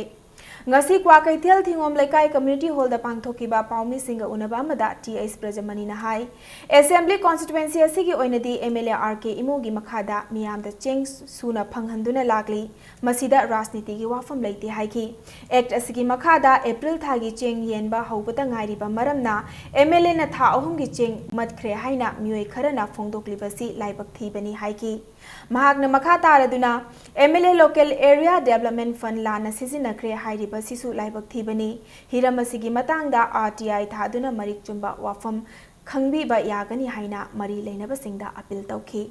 ꯉꯁꯤ ꯀ꯭ꯋꯥꯀꯩꯊꯦꯜ ꯊꯤꯉꯣꯝ ꯂꯩꯀꯥꯏ community hall ꯗ ꯄꯥꯡꯊꯣꯛꯈꯤꯕ ꯄꯥꯎꯃꯤꯁꯤꯡꯒ ꯎꯅꯕ ꯑꯃꯗ T H ꯕ꯭ꯔꯖꯃꯅꯤꯅ ꯍꯥꯏ, Assembly Constituency ꯑꯁꯤꯒꯤ ꯑꯣꯏꯅꯗꯤ M L A R K ꯏꯃꯣꯒꯤ ꯃꯈꯥꯗ ꯃꯤꯌꯥꯝꯗ ꯆꯦꯡ ꯁꯨꯅ ꯐꯪꯍꯟꯗꯨꯅ ꯂꯥꯛꯂꯤ꯫ ꯃꯁꯤꯗ ꯔꯥꯖꯅꯤꯇꯤꯒꯤ ꯋꯥꯐꯝ ꯂꯩꯇꯦ ꯍꯥꯏꯈꯤ꯫ Act ꯑꯁꯤꯒꯤ ꯃꯈꯥꯗ April ꯊꯥꯒꯤ ꯆꯦꯡ ꯌꯦꯟꯕ ꯍꯧꯕꯇ ꯉꯥꯏꯔꯤꯕ ꯃꯔꯝꯅ M L A ꯅ ꯊꯥ ꯑꯍꯨꯝꯒꯤ ꯆꯦꯡ ꯃꯠꯈ꯭ꯔꯦ ꯍꯥꯏꯅ ꯃꯤꯑꯣꯏ ꯈꯔꯅ ꯐꯣꯡꯗꯣꯛꯂꯤꯕꯁꯤ ꯂꯥꯏꯕꯛ ꯊꯤꯕꯅꯤ ꯍꯥꯏꯈꯤ꯫ ꯃꯍꯥꯛꯅ ꯃꯈꯥ ꯇꯥꯔꯗꯨꯅ, M L A local area development fund ꯂꯥꯟꯅ ꯁꯤꯖꯤꯟꯅꯈ꯭ꯔꯦ ꯍꯥꯏꯔꯤꯕꯁꯤꯁꯨ ꯂꯥꯏꯕꯛ ꯊꯤꯕꯅꯤ꯫ ꯍꯤꯔꯝ ꯑꯁꯤꯒꯤ ꯃꯇꯥꯡꯗ R T I ꯊꯥꯗꯨꯅ ꯃꯔꯤꯛ ꯆꯨꯝꯕ ꯋꯥꯐꯝ ꯈꯪꯕꯤꯕ ꯌꯥꯒꯅꯤ ꯍꯥꯏꯅ ꯃꯔꯤ ꯂꯩꯅꯕꯁꯤꯡꯗ ꯑꯄꯤꯜ ꯇꯧꯈꯤ꯫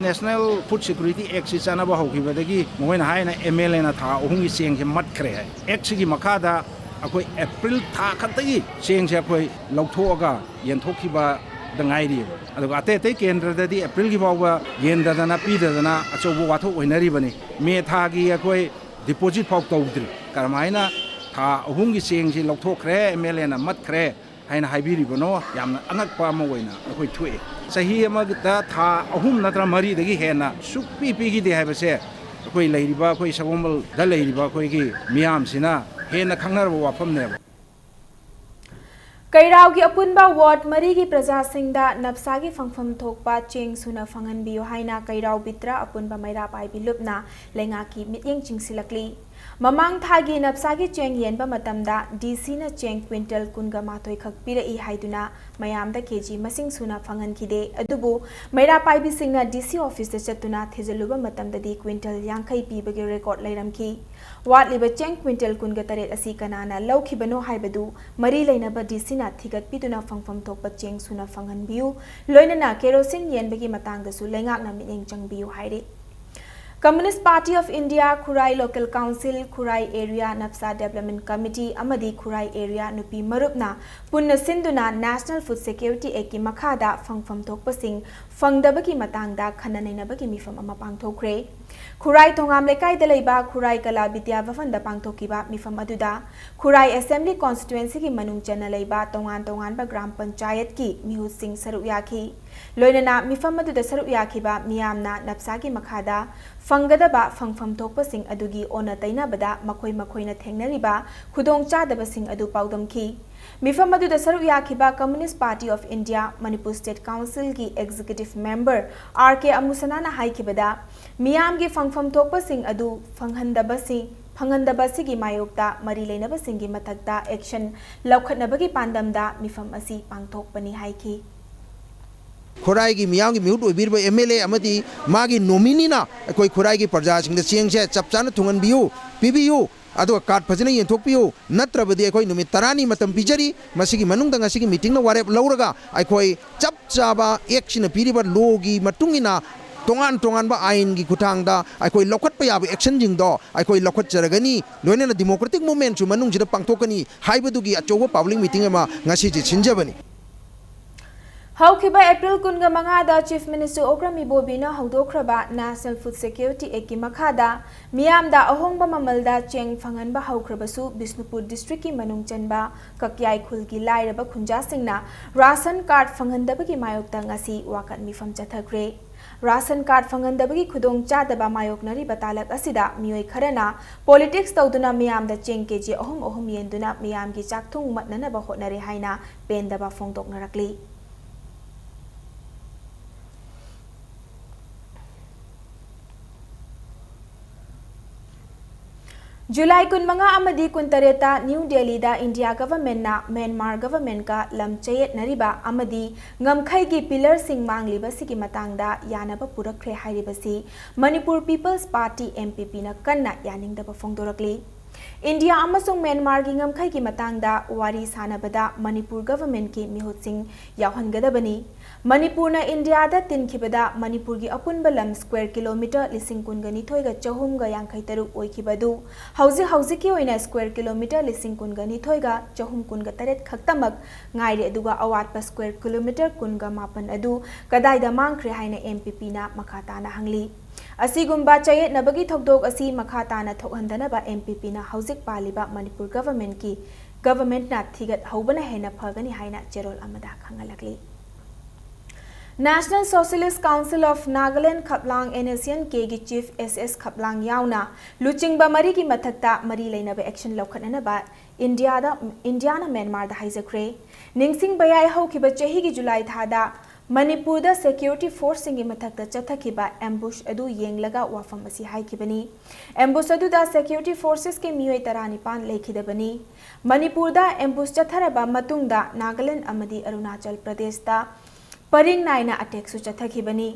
National Food Security Act ꯁꯤ ꯆꯠꯅꯕ ꯍꯧꯈꯤꯕꯗꯒꯤ ꯃꯈꯣꯏꯅ ꯍꯥꯏꯅ M L A ꯅ ꯊꯥ ꯑꯍꯨꯝꯒꯤ ꯆꯦꯡꯁꯦ ꯃꯠꯈ꯭ꯔꯦ ꯍꯥꯏ꯫ Act ꯁꯤꯒꯤ ꯃꯈꯥꯗ ꯑꯩꯈꯣꯏ April ꯊꯥ ꯈꯛꯇꯒꯤ ꯆꯦꯡꯁꯦ ꯑꯩꯈꯣꯏ ꯂꯧꯊꯣꯛꯑꯒ ꯌꯦꯟꯊꯣꯛꯈꯤꯕꯗ ꯉꯥꯏꯔꯤꯑꯕ꯫ ꯑꯗꯨꯒ ꯑꯇꯩ ꯑꯇꯩ ꯀꯦꯟꯗ꯭ꯔꯗꯗꯤ April ꯒꯤ ꯐꯥꯎꯕ ꯌꯦꯟꯗꯗꯅ ꯄꯤꯗꯗꯅ ꯑꯆꯧꯕ ꯋꯥꯊꯣꯛ ꯑꯣꯏꯅꯔꯤꯕꯅꯤ꯫ May ꯊꯥꯒꯤ ꯑꯩꯈꯣꯏ deposit ꯐꯥꯎ ꯇꯧꯗ꯭ꯔꯤ꯫ ꯀꯔꯝꯍꯥꯏꯅ ꯊꯥ ꯑꯍꯨꯝꯒꯤ ꯆꯦꯡꯁꯤ ꯂꯧꯊꯣꯛꯈ꯭ꯔꯦ, M L A ꯅ ꯃꯠꯈ꯭ꯔꯦ ꯍꯥꯏꯅ ꯍꯥꯏꯕꯤꯔꯤꯕꯅꯣ? ꯌꯥꯝꯅ ꯑꯉꯛꯄ ꯑꯃ ꯑꯣꯏꯅ ꯑꯩꯈꯣꯏ ꯊꯣꯛꯑꯦ꯫ ꯆꯍꯤ ꯑꯃꯗ ꯊꯥ ꯑꯍꯨꯝ ꯅꯠꯇ꯭ꯔ ꯃꯔꯤꯗꯒꯤ ꯍꯦꯟꯅ ꯁꯨꯛꯄꯤ ꯄꯤꯈꯤꯗꯦ ꯍꯥꯏꯕꯁꯦ ꯑꯩꯈꯣꯏ ꯂꯩꯔꯤꯕ, ꯑꯩꯈꯣꯏ ꯁꯒꯣꯜꯕꯟꯗ ꯂꯩꯔꯤꯕ ꯑꯩꯈꯣꯏꯒꯤ ꯃꯤꯌꯥꯝꯁꯤꯅ ꯍꯦꯟꯅ ꯈꯪꯅꯔꯕ ꯋꯥꯐꯝꯅꯦꯕ꯫ ꯀꯩꯔꯥꯎꯒꯤ ꯑꯄꯨꯟꯕ ward ꯃꯔꯤꯒꯤ ꯄ꯭ꯔꯖꯥꯁꯤꯡꯗ ꯅꯞꯁꯥꯒꯤ ꯐꯪꯐꯝ ꯊꯣꯛꯄ ꯆꯦꯡ ꯁꯨꯅ ꯐꯪꯍꯟꯕꯤꯌꯨ ꯍꯥꯏꯅ ꯀꯩꯔꯥꯎ ꯕꯤꯇ꯭ꯔ ꯑꯄꯨꯟꯕ ꯃꯩꯔꯥ ꯄꯥꯏꯕꯤ ꯂꯨꯞꯅ ꯂꯩꯉꯥꯛꯀꯤ ꯃꯤꯠꯌꯦꯡ ꯆꯤꯡꯁꯤꯜꯂꯛꯂꯤ꯫ ꯃꯃꯥꯡ ꯊꯥꯒꯤ ꯅꯞꯁꯥꯒꯤ ꯆꯦꯡ ꯌꯦꯟꯕ ꯃꯇꯝꯗ ꯗꯤ ꯁꯤꯅ ꯆꯦꯡ ꯀ꯭ꯋꯤꯟꯇꯜ ꯀꯨꯟꯒ ꯃꯥꯊꯣꯏ ꯈꯛ ꯄꯤꯔꯛꯏ ꯍꯥꯏꯗꯨꯅ ꯃꯌꯥꯝꯗ ꯀꯦ ꯖꯤ ꯃꯁꯤꯡ ꯁꯨꯅ ꯐꯪꯍꯟꯈꯤꯗꯦ꯫ ꯑꯗꯨꯕꯨ ꯃꯩꯔꯥ ꯄꯥꯏꯕꯤꯁꯤꯡꯅ ꯗꯤ ꯁꯤ ꯑꯣꯐꯤꯁꯇ ꯆꯠꯇꯨꯅ ꯊꯤꯖꯤꯜꯂꯨꯕ ꯃꯇꯝꯗꯗꯤ ꯀ꯭ꯋꯤꯟꯇꯜ ꯌꯥꯡꯈꯩ ꯄꯤꯕꯒꯤ ꯔꯦꯀꯣꯔꯗ ꯂꯩꯔꯝꯈꯤ꯫ ꯋꯥꯠꯂꯤꯕ ꯆꯦꯡ ꯀ꯭ꯋꯤꯟꯇꯜ ꯀꯨꯟꯒ ꯇꯔꯦꯠ ꯑꯁꯤ ꯀꯅꯥꯅ ꯂꯧꯈꯤꯕꯅꯣ ꯍꯥꯏꯕꯗꯨ ꯃꯔꯤ ꯂꯩꯅꯕ ꯗꯤ ꯁꯤꯅ ꯊꯤꯒꯠꯄꯤꯗꯨꯅ ꯐꯪꯐꯝ ꯊꯣꯛꯄ ꯆꯦꯡ ꯁꯨꯅ ꯐꯪꯍꯟꯕꯤꯌꯨ꯫ ꯂꯣꯏꯅꯅ ꯀꯦꯔꯣꯁꯤꯟ ꯌꯦꯟꯕꯒꯤ ꯃꯇꯥꯡꯗꯁꯨ ꯂꯩꯉꯥꯛꯅ ꯃꯤꯠꯌꯦꯡ ꯆꯪꯕꯤꯌꯨ ꯍꯥꯏꯔꯤ꯫ Communist Party of India Khurai Local Council, Khurai Area NAPSA Development Committee ꯑꯃꯗꯤ Khurai Area ꯅꯨꯄꯤ ꯃꯔꯨꯞꯅ ꯄꯨꯟꯅ ꯁꯤꯟꯗꯨꯅ National Food Security Act ꯀꯤ ꯃꯈꯥꯗ ꯐꯪꯐꯝ ꯊꯣꯛꯄꯁꯤꯡ ꯐꯪꯗꯕꯒꯤ ꯃꯇꯥꯡꯗ ꯈꯟꯅ ꯅꯩꯅꯕꯒꯤ ꯃꯤꯐꯝ ꯑꯃ ꯄꯥꯡꯊꯣꯛꯈ꯭ꯔꯦ꯫ ꯈꯨꯔꯥꯏ ꯊꯣꯉꯥꯝ ꯂꯩꯀꯥꯏꯗ ꯂꯩꯕ ꯈꯨꯔꯥꯏ ꯀꯂꯥ ꯕꯤꯗ꯭ꯌꯥ ꯚꯕꯟꯗ ꯄꯥꯡꯊꯣꯛꯈꯤꯕ ꯃꯤꯐꯝ ꯑꯗꯨꯗ ꯈꯨꯔꯥꯏ Assembly Constituency ꯒꯤ ꯃꯅꯨꯡ ꯆꯟꯅ ꯂꯩꯕ ꯇꯣꯉꯥꯟ ꯇꯣꯉꯥꯟꯕ ꯒ꯭ꯔꯥꯝ ꯄꯟꯆꯥꯌꯠꯀꯤ ꯃꯤꯍꯨꯠꯁꯤꯡ ꯁꯔꯨꯛ ꯌꯥꯈꯤ꯫ ꯂꯣꯏꯅꯅ ꯃꯤꯐꯝ ꯑꯗꯨꯗ ꯁꯔꯨꯛ ꯌꯥꯈꯤꯕ ꯃꯤꯌꯥꯝꯅ ꯅꯞꯁꯥꯒꯤ ꯃꯈꯥꯗ ꯐꯪꯒꯗꯕ ꯐꯪꯐꯝ ꯊꯣꯛꯄꯁꯤꯡ ꯑꯗꯨꯒꯤ ꯑꯣꯟꯅ ꯇꯩꯅꯕꯗ ꯃꯈꯣꯏ ꯃꯈꯣꯏꯅ ꯊꯦꯡꯅꯔꯤꯕ ꯈꯨꯗꯣꯡꯆꯥꯗꯕꯁꯤꯡ ꯑꯗꯨ ꯄꯥꯎꯗꯝꯈꯤ꯫ ꯃꯤꯐꯝ ꯑꯗꯨꯗ ꯁꯔꯨꯛ ꯌꯥꯈꯤꯕ Communist Party of India Manipur State Council ꯒꯤ Executive Member ꯑꯥꯔ ꯀꯦ ꯑꯃꯨꯁꯅꯥꯅ ꯍꯥꯏꯈꯤꯕꯗ, ꯃꯤꯌꯥꯝꯒꯤ ꯐꯪꯐꯝ ꯊꯣꯛꯄꯁꯤꯡ ꯑꯗꯨ ꯐꯪꯍꯟꯗꯕꯁꯤ, ꯐꯪꯍꯟꯗꯕ ꯑꯁꯤꯒꯤ ꯃꯥꯌꯣꯛꯇ ꯃꯔꯤ ꯂꯩꯅꯕꯁꯤꯡꯒꯤ ꯃꯊꯛꯇ action ꯂꯧꯈꯠꯅꯕꯒꯤ ꯄꯥꯟꯗꯝꯗ ꯃꯤꯐꯝ ꯑꯁꯤ ꯄꯥꯡꯊꯣꯛꯄꯅꯤ ꯍꯥꯏꯈꯤ꯫ ꯈꯨꯔꯥꯏꯒꯤ ꯃꯤꯌꯥꯝꯒꯤ ꯃꯤꯍꯨꯠ ꯑꯣꯏꯕꯤꯔꯤꯕ ꯑꯦꯝ ꯑꯦꯜ ꯑꯦ ꯑꯃꯗꯤ ꯃꯥꯒꯤ ꯅꯣꯃꯤꯅꯤꯅ ꯑꯩꯈꯣꯏ ꯈꯨꯔꯥꯏꯒꯤ ꯄ꯭ꯔꯖꯥꯁꯤꯡꯗ ꯆꯦꯡꯁꯦ ꯆꯞ ꯆꯥꯅ ꯊꯨꯡꯍꯟꯕꯤꯌꯨ, ꯄꯤꯕꯤꯌꯨ, ꯑꯗꯨꯒ ꯀꯥꯔꯗ ꯐꯖꯅ ꯌꯦꯟꯊꯣꯛꯄꯤꯌꯨ, ꯅꯠꯇ꯭ꯔꯕꯗꯤ ꯑꯩꯈꯣꯏ ꯅꯨꯃꯤꯠ ꯇꯔꯥꯅꯤ ꯃꯇꯝ ꯄꯤꯖꯔꯤ꯫ ꯃꯁꯤꯒꯤ ꯃꯅꯨꯡꯗ ꯉꯁꯤꯒꯤ ꯃꯤꯇꯤꯡꯅ ꯋꯥꯔꯦꯞ ꯂꯧꯔꯒ ꯑꯩꯈꯣꯏ ꯆꯞ ꯆꯥꯕ ꯑꯦꯛꯁꯤꯅ ꯄꯤꯔꯤꯕ ꯂꯣꯒꯤ ꯃꯇꯨꯡ ꯏꯟꯅ ꯇꯣꯉꯥꯟ ꯇꯣꯉꯥꯟꯕ ꯑꯥꯏꯟꯒꯤ ꯈꯨꯠꯊꯥꯡꯗ ꯑꯩꯈꯣꯏ ꯂꯧꯈꯠꯄ ꯌꯥꯕ ꯑꯦꯛꯁꯟꯁꯤꯡꯗꯣ ꯑꯩꯈꯣꯏ ꯂꯧꯈꯠꯆꯔꯒꯅꯤ꯫ ꯂꯣꯏꯅꯅ ꯗꯤꯃꯣꯀ꯭ꯔꯦꯇꯤꯛ ꯃꯨꯚꯃꯦꯟꯠꯁꯨ ꯃꯅꯨꯡꯁꯤꯗ ꯄꯥꯡꯊꯣꯛꯀꯅꯤ ꯍꯥꯏꯕꯗꯨꯒꯤ ꯑꯆꯧꯕ ꯄꯕ꯭ꯂꯤꯛ ꯃꯤꯇꯤꯡ ꯑꯃ ꯉꯁꯤꯁꯦ ꯁꯤꯟꯖꯕꯅꯤ꯫ ꯍꯧꯈꯤꯕ ꯑꯦꯄ꯭ꯔꯤꯜ ꯀꯨꯟꯒ ꯃꯉꯥꯗ ꯆꯤꯐ ꯃꯤꯅꯤꯁꯇꯔ ꯑꯣꯀ꯭ꯔꯝ ꯏꯕꯣꯕꯤꯅ ꯍꯧꯗꯣꯛꯈ꯭ꯔꯕ National Food Security Act ꯀꯤ ꯃꯈꯥꯗ ꯃꯤꯌꯥꯝꯗ ꯑꯍꯣꯡꯕ ꯃꯃꯜꯗ ꯆꯦꯡ ꯐꯪꯍꯟꯕ ꯍꯧꯈ꯭ꯔꯕꯁꯨ, ꯕꯤꯁꯅꯨꯄꯨꯔ ꯗꯤꯁꯇ꯭ꯔꯤꯛꯀꯤ ꯃꯅꯨꯡ ꯆꯟꯕ ꯀꯛꯌꯥꯏ ꯈꯨꯜꯒꯤ ꯂꯥꯏꯔꯕ ꯈꯨꯟꯖꯥꯁꯤꯡꯅ ꯔꯥꯁꯟ ꯀꯥꯔꯗ ꯐꯪꯍꯟꯗꯕꯒꯤ ꯃꯥꯌꯣꯛꯇ ꯉꯁꯤ ꯋꯥꯀꯠ ꯃꯤꯐꯝ ꯆꯠꯊꯈ꯭ꯔꯦ꯫ ꯔꯥꯁꯟ ꯀꯥꯔꯗ ꯐꯪꯍꯟꯗꯕꯒꯤ ꯈꯨꯗꯣꯡꯆꯥꯗꯕ ꯃꯥꯌꯣꯛꯅꯔꯤꯕ ꯇꯥꯂꯛ ꯑꯁꯤꯗ ꯃꯤꯑꯣꯏ ꯈꯔꯅ ꯄꯣꯂꯤꯇꯤꯛꯁ ꯇꯧꯗꯨꯅ ꯃꯤꯌꯥꯝꯗ ꯆꯦꯡ ꯀꯦꯖꯤ ꯑꯍꯨꯝ ꯑꯍꯨꯝ ꯌꯦꯟꯗꯨꯅ ꯃꯤꯌꯥꯝꯒꯤ ꯆꯥꯛꯊꯨꯡ ꯃꯠꯅꯅꯕ ꯍꯣꯠꯅꯔꯦ ꯍꯥꯏꯅ ꯄꯦꯟꯗꯕ ꯐꯣꯡꯗꯣꯛꯅꯔꯛꯂꯤ꯫ ꯖꯨꯂꯥꯏ ꯀꯨꯟꯃꯉꯥ ꯑꯃꯗꯤ ꯀꯨꯟꯇꯔꯦꯠꯇ ꯅ꯭ꯌꯨ ꯗꯦꯜꯂꯤꯗ ꯏꯟꯗꯤꯌꯥ ꯒꯚꯔꯟꯃꯦꯟꯠꯅ ꯃ꯭ꯌꯥꯟꯃꯥꯔ ꯒꯚꯔꯟꯃꯦꯟꯠꯀ ꯂꯝ ꯆꯌꯦꯠꯅꯔꯤꯕ ꯑꯃꯗꯤ ꯉꯝꯈꯩꯒꯤ ꯄꯤꯂꯔꯁꯤꯡ ꯃꯥꯡꯂꯤꯕꯁꯤꯒꯤ ꯃꯇꯥꯡꯗ ꯌꯥꯅꯕ ꯄꯨꯔꯛꯈ꯭ꯔꯦ ꯍꯥꯏꯔꯤꯕꯁꯤ Manipur people's party, M P ꯄꯤꯅ ꯀꯟꯅ ꯌꯥꯅꯤꯡꯗꯕ ꯐꯣꯡꯗꯣꯔꯛꯂꯤ꯫ ꯏꯟꯗꯤꯌꯥ ꯑꯃꯁꯨꯡ ꯃ꯭ꯌꯥꯟꯃꯥꯔꯒꯤ ꯉꯝꯈꯩꯒꯤ ꯃꯇꯥꯡꯗ ꯋꯥꯔꯤ ꯁꯥꯅꯕꯗ ꯃꯅꯤꯄꯨꯔ ꯒꯚꯔꯟꯃꯦꯟꯠꯀꯤ ꯃꯤꯍꯨꯠꯁꯤꯡ ꯌꯥꯎꯍꯟꯒꯗꯕꯅꯤ꯫ ꯃꯅꯤꯄꯨꯔꯅ ꯏꯟꯗꯤꯌꯥꯗ ꯇꯤꯟꯈꯤꯕꯗ ꯃꯅꯤꯄꯨꯔꯒꯤ ꯑꯄꯨꯟꯕ ꯂꯝ ꯁ꯭ꯀ꯭ꯋꯦꯔ ꯀꯤꯂꯣꯃꯤꯇꯔ ꯂꯤꯁꯤꯡ ꯀꯨꯟꯒ ꯅꯤꯊꯣꯏꯒ ꯆꯍꯨꯝꯒ ꯌꯥꯡꯈꯩ ꯇꯔꯨꯛ ꯑꯣꯏꯈꯤꯕ ꯑꯗꯨ ꯍꯧꯖꯤꯛ ꯍꯧꯖꯤꯛꯀꯤ ꯑꯣꯏꯅ ꯁ꯭ꯀ꯭ꯋꯦꯔ ꯀꯤꯂꯣꯃꯤꯇꯔ ꯂꯤꯁꯤꯡ ꯀꯨꯟꯒ ꯅꯤꯊꯣꯏꯒ ꯆꯍꯨꯝ ꯀꯨꯟꯒ ꯇꯔꯦꯠ ꯈꯛꯇꯃꯛ ꯉꯥꯏꯔꯦ, ꯑꯗꯨꯒ ꯑꯋꯥꯠꯄ ꯁ꯭ꯀ꯭ꯋꯦꯔ ꯀꯤꯂꯣꯃꯤꯇꯔ ꯀꯨꯟꯒ ꯃꯥꯄꯟ ꯑꯗꯨ ꯀꯗꯥꯏꯗ ꯃꯥꯡꯈ꯭ꯔꯦ ꯍꯥꯏꯅ ꯑꯦꯝ ꯄꯤ ꯄꯤꯅ ꯃꯈꯥ ꯇꯥꯅ ꯍꯪꯂꯤ꯫ ꯑꯁꯤꯒꯨꯝꯕ ꯆꯌꯦꯠꯅꯕꯒꯤ ꯊꯧꯗꯣꯛ ꯑꯁꯤ ꯃꯈꯥ ꯇꯥꯅ ꯊꯣꯛꯍꯟꯗꯅꯕ ꯑꯦꯝ ꯄꯤ ꯄꯤꯅ ꯍꯧꯖꯤꯛ ꯄꯥꯜꯂꯤꯕ ꯃꯅꯤꯄꯨꯔ ꯒꯚꯔꯟꯃꯦꯟꯠꯀꯤ, ꯒꯚꯔꯟꯃꯦꯟꯠꯅ ꯊꯤꯒꯠꯍꯧꯕꯅ ꯍꯦꯟꯅ ꯐꯒꯅꯤ ꯍꯥꯏꯅ ꯆꯦꯔꯣꯜ ꯑꯃꯗ ꯈꯪꯍꯜꯂꯛꯂꯤ꯫ National Socialist Council of Nagaland ꯈꯞꯂꯥꯡ, ꯑꯦꯟ ꯑꯦꯁ ꯑꯦꯟ ꯀꯦꯒꯤ ꯆꯤꯐ ꯑꯦꯁ ꯑꯦꯁ ꯈꯞꯂꯥꯡ ꯌꯥꯎꯅ ꯂꯨꯆꯤꯡꯕ ꯃꯔꯤꯒꯤ ꯃꯊꯛꯇ ꯃꯔꯤ ꯂꯩꯅꯕ ꯑꯦꯛꯁꯟ ꯂꯧꯈꯠꯅꯅꯕ ꯏꯟꯗꯤꯌꯥꯗ, ꯏꯟꯗꯤꯌꯥꯅ ꯃ꯭ꯌꯥꯟꯃꯥꯔꯗ ꯍꯥꯏꯖꯈ꯭ꯔꯦ꯫ ꯅꯤꯡꯁꯤꯡꯕ ꯌꯥꯏ, ꯍꯧꯈꯤꯕ ꯆꯍꯤꯒꯤ ꯖꯨꯂꯥꯏ ꯊꯥꯗ ꯃꯅꯤꯄꯨꯔꯗ ꯁꯦꯀ꯭ꯌꯨꯔꯤꯇꯤ ꯐꯣꯔꯁꯁꯤꯡꯒꯤ ꯃꯊꯛꯇ ꯆꯠꯊꯈꯤꯕ ꯑꯦꯝꯕꯨꯁ ꯑꯗꯨ ꯌꯦꯡꯂꯒ ꯋꯥꯐꯝ ꯑꯁꯤ ꯍꯥꯏꯈꯤꯕꯅꯤ꯫ ꯑꯦꯝꯕꯨꯁ ꯑꯗꯨꯗ ꯁꯦꯀ꯭ꯌꯨꯔꯤꯇꯤ ꯐꯣꯔꯁꯦꯁꯀꯤ ꯃꯤꯑꯣꯏ ꯇꯔꯥꯅꯤꯄꯥꯟ ꯂꯩꯈꯤꯗꯕꯅꯤ꯫ ꯃꯅꯤꯄꯨꯔꯗ ꯑꯦꯝꯕꯨꯁ ꯆꯠꯊꯔꯕ ꯃꯇꯨꯡꯗ ꯅꯥꯒꯥꯂꯦꯟ ꯑꯃꯗꯤ ꯑꯔꯨꯅꯥꯆꯜ ꯄ꯭ꯔꯗꯦꯁꯇ ꯄꯔꯤꯡ ꯅꯥꯏꯅ ꯑꯦꯇꯦꯛꯁꯨ ꯆꯠꯊꯈꯤꯕꯅꯤ꯫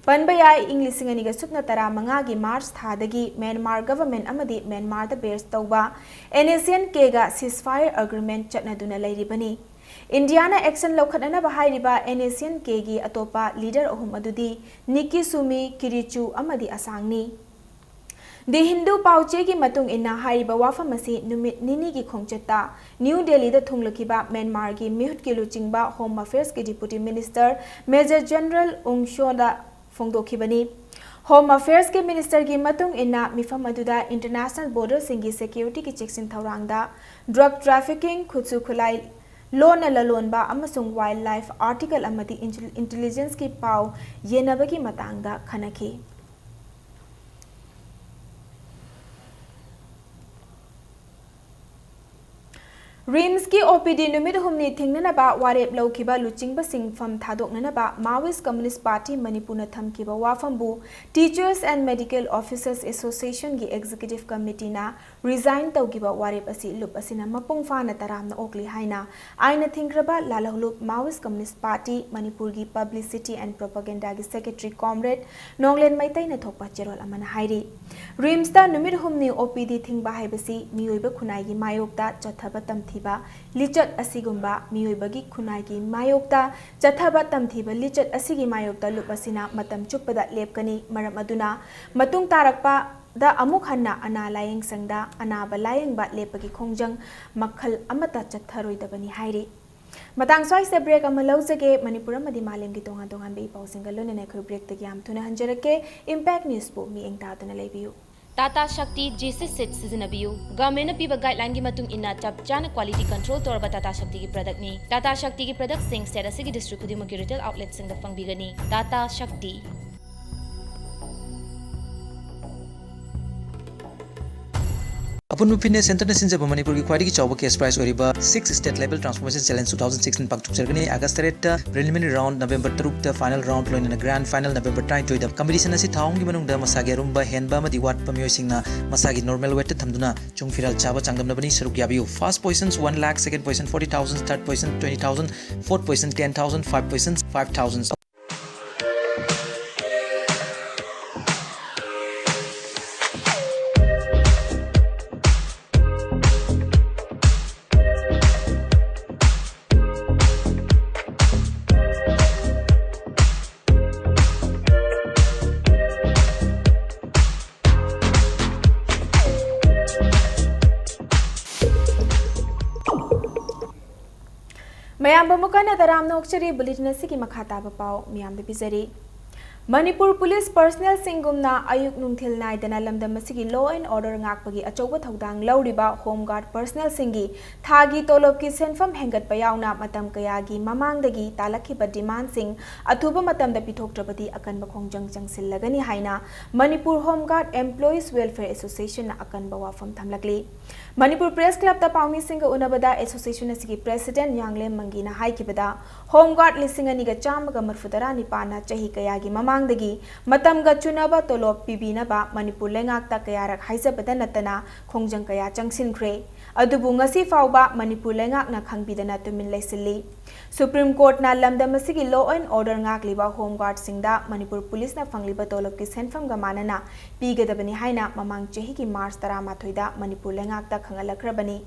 ꯄꯟꯕ ꯌꯥꯏ, ꯏꯪ ꯂꯤꯁꯤꯡ ꯑꯅꯤꯒ ꯁꯨꯞꯅ ꯇꯔꯥꯃꯉꯥꯒꯤ ꯃꯥꯔꯆ ꯊꯥꯗꯒꯤ ꯃ꯭ꯌꯥꯟꯃꯥꯔ ꯒꯚꯔꯟꯃꯦꯟꯠ ꯑꯃꯗꯤ ꯃ꯭ꯌꯥꯟꯃꯥꯔꯗ ꯕꯦꯁ ꯇꯧꯕ ꯑꯦꯟ ꯑꯦꯁ ꯑꯦꯟ ꯀꯦꯒ ꯁꯤꯁꯐꯥꯌꯔ ꯑꯦꯒ꯭ꯔꯤꯃꯦꯟꯠ ꯆꯠꯅꯗꯨꯅ ꯂꯩꯔꯤꯕꯅꯤ꯫ ꯏꯟꯗꯤꯌꯥꯅ ꯑꯦꯛꯁꯟ ꯂꯧꯈꯠꯅꯅꯕ ꯍꯥꯏꯔꯤꯕ ꯑꯦꯟ ꯑꯦꯁ ꯑꯦꯟ ꯀꯦꯒꯤ ꯑꯇꯣꯞꯄ ꯂꯤꯗꯔ ꯑꯍꯨꯝ ꯑꯗꯨꯗꯤ ꯅꯤꯀꯤ ꯁꯨꯃꯤ, ꯀꯤꯔꯤꯆꯨ ꯑꯃꯗꯤ ꯑꯁꯥꯡꯅꯤ꯫ ꯗꯤ ꯍꯤꯟꯗꯨ ꯄꯥꯎꯆꯦꯒꯤ ꯃꯇꯨꯡ ꯏꯟꯅ ꯍꯥꯏꯔꯤꯕ ꯋꯥꯐꯝ ꯑꯁꯤ ꯅꯨꯃꯤꯠ ꯅꯤꯅꯤꯒꯤ ꯈꯣꯡꯆꯠꯇ ꯅ꯭ꯌꯨ ꯗꯦꯜꯂꯤꯗ ꯊꯨꯡꯂꯈꯤꯕ ꯃ꯭ꯌꯥꯟꯃꯥꯔꯒꯤ ꯃꯤꯍꯨꯠꯀꯤ ꯂꯨꯆꯤꯡꯕ ꯍꯣꯝ ꯑꯐꯦꯌꯔꯁꯀꯤ deputy minister major general Aung ꯁꯣꯗ ꯐꯣꯡꯗꯣꯛꯈꯤꯕꯅꯤ꯫ ꯍꯣꯝ ꯑꯐꯦꯌꯔꯁꯀꯤ ꯃꯤꯅꯤꯁꯇꯔꯒꯤ ꯃꯇꯨꯡ ꯏꯟꯅ ꯃꯤꯐꯝ ꯑꯗꯨꯗ ꯏꯟꯇꯔꯅꯦꯁꯅꯦꯜ ꯕꯣꯔꯗꯔꯁꯤꯡꯒꯤ ꯁꯦꯀ꯭ꯌꯨꯔꯤꯇꯤꯒꯤ ꯆꯦꯛꯁꯤꯟ ꯊꯧꯔꯥꯡꯗ, ꯗ꯭ꯔꯒ ꯇ꯭ꯔꯥꯐꯤꯀꯤꯡ, ꯈꯨꯠꯁꯨ ꯈꯨꯠꯂꯥꯏ, ꯂꯣꯟꯅ ꯂꯂꯣꯟꯕ ꯑꯃꯁꯨꯡ ꯋꯥꯏꯜꯗ ꯂꯥꯏꯐ ꯑꯥꯔꯇꯤꯀꯜ ꯑꯃꯗꯤ ꯏꯟꯇꯦꯂꯤꯖꯦꯟꯁꯀꯤ ꯄꯥꯎ ꯌꯦꯟꯅꯕꯒꯤ ꯃꯇꯥꯡꯗ ꯈꯟꯅꯈꯤ꯫ ꯔꯤꯝꯁꯀꯤ ꯑꯣ ꯄꯤ ꯗꯤ ꯅꯨꯃꯤꯠ ꯍꯨꯝꯅꯤ ꯊꯤꯡꯅꯅꯕ ꯋꯥꯔꯦꯞ ꯂꯧꯈꯤꯕ ꯂꯨꯆꯤꯡꯕꯁꯤꯡ ꯐꯝ ꯊꯥꯗꯣꯛꯅꯅꯕ Maoist Communist Party ꯃꯅꯤꯄꯨꯔꯅ ꯊꯝꯈꯤꯕ ꯋꯥꯐꯝꯕꯨ Teachers and Medical Officers Associationꯒꯤ Executive Committeeꯅ resign ꯇꯧꯈꯤꯕ ꯋꯥꯔꯦꯞ ꯑꯁꯤ ꯂꯨꯞ ꯑꯁꯤꯅ ꯃꯄꯨꯡ ꯐꯥꯅ ꯇꯔꯥꯝꯅ ꯑꯣꯛꯂꯤ ꯍꯥꯏꯅ ꯑꯥꯏꯟꯅ ꯊꯤꯡꯈ꯭ꯔꯕ ꯂꯥꯜꯍꯧꯂꯨꯞ Maoist Communist Party ꯃꯅꯤꯄꯨꯔꯒꯤ Publicity and Propagandaꯒꯤ Secretary Comrade ꯅꯣꯡꯂꯦꯟ ꯃꯩꯇꯩꯅ ꯊꯣꯛꯄ ꯆꯦꯔꯣꯜ ꯑꯃꯅ ꯍꯥꯏꯔꯤ꯫ ꯔꯤꯝꯁꯇ ꯅꯨꯃꯤꯠ ꯍꯨꯝꯅꯤ ꯑꯣ ꯄꯤ ꯗꯤ ꯊꯤꯡꯕ ꯍꯥꯏꯕꯁꯤ ꯃꯤꯑꯣꯏꯕ ꯈꯨꯟꯅꯥꯏꯒꯤ ꯃꯥꯌꯣꯛꯇ ꯆꯠꯊꯕ ꯇꯝꯊꯤꯕ ꯂꯤꯆꯠ ꯑꯁꯤꯒꯨꯝꯕ ꯃꯤꯑꯣꯏꯕꯒꯤ ꯈꯨꯟꯅꯥꯏꯒꯤ ꯃꯥꯌꯣꯛꯇ ꯆꯠꯊꯕ ꯇꯝꯊꯤꯕ ꯂꯤꯆꯠ ꯑꯁꯤꯒꯤ ꯃꯥꯌꯣꯛꯇ ꯂꯨꯞ ꯑꯁꯤꯅ ꯃꯇꯝ ꯆꯨꯞꯄꯗ ꯂꯦꯞꯀꯅꯤ꯫ ꯃꯔꯝ ꯑꯗꯨꯅ ꯃꯇꯨꯡ ꯇꯥꯔꯛꯄꯗ ꯑꯃꯨꯛ ꯍꯟꯅ ꯑꯅꯥ ꯂꯥꯌꯦꯡ ꯁꯪꯗ ꯑꯅꯥꯕ ꯂꯥꯌꯦꯡꯕ ꯂꯦꯞꯄꯒꯤ ꯈꯣꯡꯖꯪ ꯃꯈꯜ ꯑꯃꯠꯇ ꯆꯠꯊꯔꯣꯏꯗꯕꯅꯤ ꯍꯥꯏꯔꯤ꯫ ꯃꯇꯥꯡ ꯁ꯭ꯋꯥꯏꯁꯤꯗ break ꯑꯃ ꯂꯧꯖꯒꯦ꯫ ꯃꯅꯤꯄꯨꯔ ꯑꯃꯗꯤ ꯃꯥꯂꯦꯝꯒꯤ ꯇꯣꯉꯥꯟ ꯇꯣꯉꯥꯟꯕ ꯏ ꯄꯥꯎꯁꯤꯡꯒ ꯂꯣꯏꯅꯅ ꯑꯩꯈꯣꯏ breakꯇꯒꯤ ꯌꯥꯝ ꯊꯨꯅ ꯍꯟꯖꯔꯛꯀꯦ꯫ Impact Newsꯄꯨ ꯃꯤꯠꯌꯦꯡ ꯇꯥꯗꯨꯅ ꯂꯩꯕꯤꯌꯨ꯫ Tata Shakti G C Set ꯁꯤꯖꯤꯟꯅꯕꯤꯌꯨ꯫ Governmentꯅ ꯄꯤꯕ guideline ꯒꯤ ꯃꯇꯨꯡ ꯏꯟꯅ ꯆꯞ ꯆꯥꯅ quality control ꯇꯧꯔꯕ Tata Shaktiꯒꯤ productꯅꯤ꯫ Tata Shaktiꯒꯤ productꯁꯤꯡ state ꯑꯁꯤꯒꯤ district ꯈꯨꯗꯤꯡꯃꯛꯀꯤ retail outletꯁꯤꯡꯗ ꯐꯪꯕꯤꯒꯅꯤ꯫ Tata Shakti꯫ ꯑꯄꯨꯟꯕ Fitness Centreꯅ ꯁꯤꯟꯖꯕ ꯃꯅꯤꯄꯨꯔꯒꯤ ꯈ꯭ꯋꯥꯏꯗꯒꯤ ꯆꯥꯎꯕ cash prize ꯑꯣꯏꯔꯤꯕ Six State Level Transformation Challenge two thousand sixteen ꯄꯥꯡꯊꯣꯛꯆꯔꯒꯅꯤ꯫ August ꯇꯔꯦꯠꯇ preliminary round, November ꯇꯔꯨꯛꯇ final round, ꯂꯣꯏꯅꯅ grand final November ꯇꯔꯥꯅꯤꯊꯣꯏꯗ꯫ Competition ꯑꯁꯤ ꯊꯥ ꯑꯍꯨꯝꯒꯤ ꯃꯅꯨꯡꯗ ꯃꯁꯥꯒꯤ ꯑꯔꯨꯝꯕ, ꯍꯦꯟꯕ ꯑꯃꯗꯤ ꯋꯥꯠꯄ ꯃꯤꯑꯣꯏꯁꯤꯡꯅ ꯃꯁꯥꯒꯤ normal weightꯇ ꯊꯝꯗꯨꯅ ꯆꯨꯡ ꯐꯤꯔꯥꯜ ꯆꯥꯕ ꯆꯥꯡꯗꯝꯅꯕꯅꯤ꯫ ꯁꯔꯨꯛ ꯌꯥꯕꯤꯌꯨ꯫ First position one lakh, second position forty thousand, third position twenty thousand, fourth position ten thousand, five position five thousand꯫ ꯃꯌꯥꯝꯕꯨ ꯑꯃꯨꯛ ꯍꯟꯅ ꯇꯔꯥꯝꯅ ꯑꯣꯛꯆꯔꯤ꯫ Bulletin ꯑꯁꯤꯒꯤ ꯃꯈꯥ ꯇꯥꯕ ꯄꯥꯎ ꯃꯤꯌꯥꯝꯗ ꯄꯤꯖꯔꯤ꯫ ꯃꯅꯤꯄꯨꯔ ꯄꯨꯂꯤꯁ ꯄꯔꯁꯅꯦꯜꯁꯤꯡꯒꯨꯝꯅ ꯑꯌꯨꯛ ꯅꯨꯡꯊꯤꯜ ꯅꯥꯏꯗꯅ ꯂꯝꯗꯝ ꯑꯁꯤꯒꯤ law and order ꯉꯥꯛꯄꯒꯤ ꯑꯆꯧꯕ ꯊꯧꯗꯥꯡ ꯂꯧꯔꯤꯕ ꯍꯣꯝ ꯒꯥꯔꯗ ꯄꯔꯁꯅꯦꯜꯁꯤꯡꯒꯤ ꯊꯥꯒꯤ ꯇꯣꯂꯣꯞꯀꯤ ꯁꯦꯟꯐꯝ ꯍꯦꯟꯒꯠꯄ ꯌꯥꯎꯅ ꯃꯇꯝ ꯀꯌꯥꯒꯤ ꯃꯃꯥꯡꯗꯒꯤ ꯇꯥꯂꯛꯈꯤꯕ ꯗꯤꯃꯥꯟꯁꯤꯡ ꯑꯊꯨꯕ ꯃꯇꯝꯗ ꯄꯤꯊꯣꯛꯇ꯭ꯔꯕꯗꯤ ꯑꯀꯟꯕ ꯈꯣꯡꯖꯪ ꯆꯪꯁꯤꯜꯂꯒꯅꯤ ꯍꯥꯏꯅ ꯃꯅꯤꯄꯨꯔ ꯍꯣꯝ ꯒꯥꯔꯗ ꯑꯦꯝꯄ꯭ꯂꯣꯌꯤꯁ ꯋꯦꯜꯐꯤꯌꯔ ꯑꯦꯁꯣꯁꯤꯌꯦꯁꯟꯅ ꯑꯀꯟꯕ ꯋꯥꯐꯝ ꯊꯝꯂꯛꯂꯤ꯫ ꯃꯅꯤꯄꯨꯔ ꯄ꯭ꯔꯦꯁ ꯀ꯭ꯂꯕꯇ ꯄꯥꯎꯃꯤꯁꯤꯡꯒ ꯎꯅꯕꯗ ꯑꯦꯁꯣꯁꯤꯌꯦꯁꯟ ꯑꯁꯤꯒꯤ ꯄ꯭ꯔꯦꯁꯤꯗꯦꯟꯠ ꯌꯥꯡꯂꯦꯝ ꯃꯪꯒꯤꯅ ꯍꯥꯏꯈꯤꯕꯗ, ꯍꯣꯝ ꯒꯥꯔꯗ ꯂꯤꯁꯤꯡ ꯑꯅꯤꯒ ꯆꯥꯝꯃꯒ ꯃꯔꯐꯨ ꯇꯔꯥ ꯅꯤꯄꯥꯟꯅ ꯆꯍꯤ ꯀꯌꯥꯒꯤ ꯃꯃꯥꯡꯗꯒꯤ ꯃꯇꯝꯒ ꯆꯨꯅꯕ ꯇꯣꯂꯣꯞ ꯄꯤꯕꯤꯅꯕ ꯃꯅꯤꯄꯨꯔ ꯂꯩꯉꯥꯛꯇ ꯀꯌꯥꯔꯛ ꯍꯥꯏꯖꯕꯗ ꯅꯠꯇꯅ ꯈꯣꯡꯖꯪ ꯀꯌꯥ ꯆꯪꯁꯤꯟꯈ꯭ꯔꯦ꯫ ꯑꯗꯨꯕꯨ ꯉꯁꯤ ꯐꯥꯎꯕ ꯃꯅꯤꯄꯨꯔ ꯂꯩꯉꯥꯛꯅ ꯈꯪꯕꯤꯗꯅ ꯇꯨꯃꯤꯟ ꯂꯩꯁꯤꯜꯂꯤ꯫ ꯁꯨꯄ꯭ꯔꯤꯝ ꯀꯣꯔꯠꯅ ꯂꯝꯗꯝ ꯑꯁꯤꯒꯤ law and order ꯉꯥꯛꯂꯤꯕ ꯍꯣꯝ ꯒꯥꯔꯗꯁꯤꯡꯗ ꯃꯅꯤꯄꯨꯔ ꯄꯨꯂꯤꯁꯅ ꯐꯪꯂꯤꯕ ꯇꯣꯂꯣꯞꯀꯤ ꯁꯦꯟꯐꯝꯒ ꯃꯥꯟꯅꯅ ꯄꯤꯒꯗꯕꯅꯤ ꯍꯥꯏꯅ ꯃꯃꯥꯡ ꯆꯍꯤꯒꯤ ꯃꯥꯔꯆ ꯇꯔꯥꯃꯥꯊꯣꯏꯗ ꯃꯅꯤꯄꯨꯔ ꯂꯩꯉꯥꯛꯇ ꯈꯪꯍꯜꯂꯛꯈ꯭ꯔꯕꯅꯤ꯫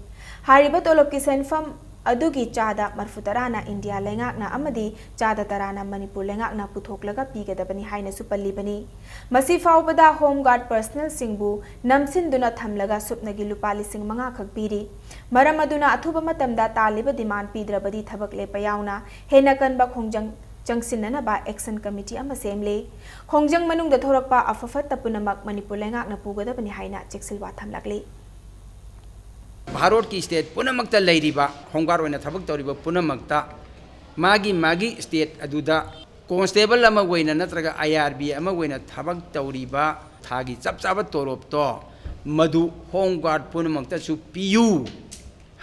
ꯍꯥꯏꯔꯤꯕ ꯇꯣꯂꯣꯞꯀꯤ ꯁꯦꯟꯐꯝ ꯑꯗꯨꯒꯤ ꯆꯥꯗ ꯃꯔꯐꯨ ꯇꯔꯥꯅ ꯏꯟꯗꯤꯌꯥ ꯂꯩꯉꯥꯛꯅ ꯑꯃꯗꯤ ꯆꯥꯗ ꯇꯔꯥꯅ ꯃꯅꯤꯄꯨꯔ ꯂꯩꯉꯥꯛꯅ ꯄꯨꯊꯣꯛꯂꯒ ꯄꯤꯒꯗꯕꯅꯤ ꯍꯥꯏꯅꯁꯨ ꯄꯜꯂꯤꯕꯅꯤ꯫ ꯃꯁꯤ ꯐꯥꯎꯕꯗ ꯍꯣꯝ ꯒꯥꯔꯗ ꯄꯔꯁꯅꯦꯜꯁꯤꯡꯕꯨ ꯅꯝꯁꯤꯟꯗꯨꯅ ꯊꯝꯂꯒ ꯁꯨꯞꯅꯒꯤ ꯂꯨꯄꯥ ꯂꯤꯁꯤꯡ ꯃꯉꯥ ꯈꯛ ꯄꯤꯔꯤ꯫ ꯃꯔꯝ ꯑꯗꯨꯅ ꯑꯊꯨꯕ ꯃꯇꯝꯗ ꯇꯥꯜꯂꯤꯕ ꯗꯤꯃꯥꯟ ꯄꯤꯗ꯭ꯔꯕꯗꯤ ꯊꯕꯛ ꯂꯦꯞꯄ ꯌꯥꯎꯅ ꯍꯦꯟꯅ ꯀꯟꯕ ꯈꯣꯡꯖꯪ ꯆꯪꯁꯤꯟꯅꯅꯕ action committee ꯑꯃ ꯁꯦꯝꯂꯤ꯫ ꯈꯣꯡꯖꯪ ꯃꯅꯨꯡꯗ ꯊꯣꯔꯛꯄ ꯑꯐ ꯐꯠꯇ ꯄꯨꯝꯅꯃꯛ ꯃꯅꯤꯄꯨꯔ ꯂꯩꯉꯥꯛꯅ ꯄꯨꯒꯗꯕꯅꯤ ꯍꯥꯏꯅ ꯆꯦꯛꯁꯤꯜꯋꯥ ꯊꯝꯂꯛꯂꯤ꯫ ꯚꯥꯔꯠꯀꯤ state ꯄꯨꯝꯅꯃꯛꯇ ꯂꯩꯔꯤꯕ ꯍꯣꯝ ꯒꯥꯔꯗ ꯑꯣꯏꯅ ꯊꯕꯛ ꯇꯧꯔꯤꯕ ꯄꯨꯝꯅꯃꯛꯇ ꯃꯥꯒꯤ ꯃꯥꯒꯤ state ꯑꯗꯨꯗ constable ꯑꯃ ꯑꯣꯏꯅ ꯅꯠꯇ꯭ꯔꯒ I R B ꯑꯃ ꯑꯣꯏꯅ ꯊꯕꯛ ꯇꯧꯔꯤꯕ ꯊꯥꯒꯤ ꯆꯞ ꯆꯥꯕ ꯇꯣꯂꯣꯞꯇꯣ ꯃꯗꯨ ꯍꯣꯝ ꯒꯥꯔꯗ ꯄꯨꯝꯅꯃꯛꯇꯁꯨ ꯄꯤꯌꯨ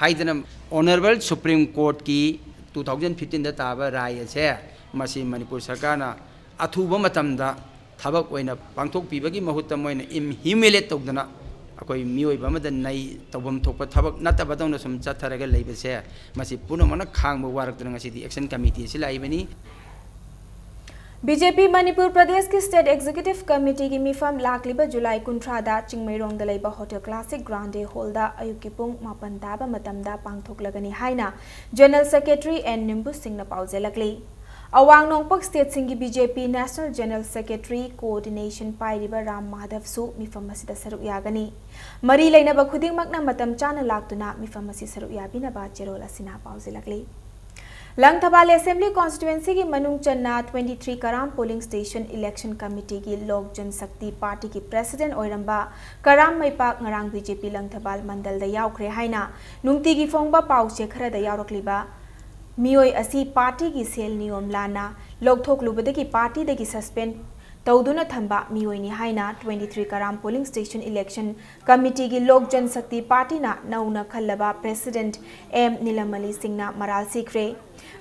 ꯍꯥꯏꯗꯅ Honourable Supreme Courtꯀꯤ two thousand fifteenꯗ ꯇꯥꯕ ꯔꯥꯏ ꯑꯁꯦ ꯃꯁꯤ ꯃꯅꯤꯄꯨꯔ ꯁꯔꯀꯥꯔꯅ ꯑꯊꯨꯕ ꯃꯇꯝꯗ ꯊꯕꯛ ꯑꯣꯏꯅ ꯄꯥꯡꯊꯣꯛꯄꯤꯕꯒꯤ ꯃꯍꯨꯠꯇ ꯃꯣꯏꯅ humiliate ꯇꯧꯗꯅ ꯑꯩꯈꯣꯏ ꯃꯤꯑꯣꯏꯕ ꯑꯃꯗ ꯅꯩ ꯇꯧꯐꯝ ꯊꯣꯛꯄ ꯊꯕꯛ ꯅꯠꯇꯕꯗꯧꯅ ꯁꯨꯝ ꯆꯠꯊꯔꯒ ꯂꯩꯕꯁꯦ ꯃꯁꯤ ꯄꯨꯝꯅꯃꯛꯅ ꯈꯥꯡꯕ ꯋꯥꯔꯛꯇꯅ ꯉꯁꯤꯗꯤ action committee ꯑꯁꯤ ꯂꯥꯛꯏꯕꯅꯤ꯫ B J P ꯃꯅꯤꯄꯨꯔ ꯄ꯭ꯔꯗꯦꯁꯀꯤ state executive committeeꯒꯤ ꯃꯤꯐꯝ ꯂꯥꯛꯂꯤꯕ ꯖꯨꯂꯥꯏ ꯀꯨꯟꯊ꯭ꯔꯥꯗ ꯆꯤꯡꯃꯩꯔꯣꯡꯗ ꯂꯩꯕ Hotel Classic Grande Hallꯗ ꯑꯌꯨꯛꯀꯤ ꯄꯨꯡ ꯃꯥꯄꯟ ꯇꯥꯕ ꯃꯇꯝꯗ ꯄꯥꯡꯊꯣꯛꯂꯒꯅꯤ ꯍꯥꯏꯅ General Secretary N ꯅꯤꯝꯕꯨ ꯁꯤꯡꯅ ꯄꯥꯎꯖꯦꯜꯂꯛꯂꯤ꯫ ꯑꯋꯥꯡ ꯅꯣꯡꯄꯣꯛ stateꯁꯤꯡꯒꯤ B J P National General Secretary coordination ꯄꯥꯏꯔꯤꯕ ꯔꯥꯝ ꯃꯥꯙꯕꯁꯨ ꯃꯤꯐꯝ ꯑꯁꯤꯗ ꯁꯔꯨꯛ ꯌꯥꯒꯅꯤ꯫ ꯃꯔꯤ ꯂꯩꯅꯕ ꯈꯨꯗꯤꯡꯃꯛꯅ ꯃꯇꯝ ꯆꯥꯅ ꯂꯥꯛꯇꯨꯅ ꯃꯤꯐꯝ ꯑꯁꯤ ꯁꯔꯨꯛ ꯌꯥꯕꯤꯅꯕ ꯆꯦꯔꯣꯜ ꯑꯁꯤꯅ ꯄꯥꯎꯖꯦꯜꯂꯛꯂꯤ꯫ ꯂꯪꯊꯕꯥꯜ ꯑꯦꯁꯦꯝꯕ꯭ꯂꯤ ꯀꯣꯟꯁꯇꯤꯇ꯭ꯋꯦꯟꯁꯤꯒꯤ ꯃꯅꯨꯡ ꯆꯟꯅ twenty three ꯀꯔꯥꯝ ꯄꯣꯂꯤꯡ ꯁ꯭ꯇꯦꯁꯟ ꯏꯂꯦꯛꯁꯟ ꯀꯃꯤꯇꯤꯒꯤ ꯂꯣꯛ ꯖꯟ ꯁꯛꯇꯤ ꯄꯥꯔꯇꯤꯒꯤ ꯄ꯭ꯔꯦꯁꯤꯗꯦꯟꯠ ꯑꯣꯏꯔꯝꯕ ꯀꯔꯥꯝ ꯃꯩꯄꯥꯛ ꯉꯔꯥꯡ B J P ꯂꯪꯊꯕꯥꯜ ꯃꯟꯗꯜꯗ ꯌꯥꯎꯈ꯭ꯔꯦ ꯍꯥꯏꯅ ꯅꯨꯡꯇꯤꯒꯤ ꯐꯣꯡꯕ ꯄꯥꯎꯆꯦ ꯈꯔꯗ ꯌꯥꯎꯔꯛꯂꯤꯕ ꯃꯤꯑꯣꯏ ꯑꯁꯤ ꯄꯥꯔꯇꯤꯒꯤ ꯁꯦꯜ ꯅꯤꯌꯣꯝ ꯂꯥꯟꯅ ꯂꯧꯊꯣꯛꯂꯨꯕꯗꯒꯤ ꯄꯥꯔꯇꯤꯗꯒꯤ ꯁꯁꯄꯦꯟ ꯇꯧꯗꯨꯅ ꯊꯝꯕ ꯃꯤꯑꯣꯏꯅꯤ ꯍꯥꯏꯅ twenty three ꯀꯔꯥꯝ ꯄꯣꯂꯤꯡ ꯁ꯭ꯇꯦꯁꯟ ꯏꯂꯦꯛꯁꯟ ꯀꯃꯤꯇꯤꯒꯤ ꯂꯣꯛ ꯖꯟ ꯁꯛꯇꯤ ꯄꯥꯔꯇꯤꯅ ꯅꯧꯅ ꯈꯜꯂꯕ ꯄ꯭ꯔꯦꯁꯤꯗꯦꯟꯠ ꯑꯦꯝ ꯅꯤꯂꯃꯂꯤ ꯁꯤꯡꯅ ꯃꯔꯥꯜ ꯁꯤꯈ꯭ꯔꯦ꯫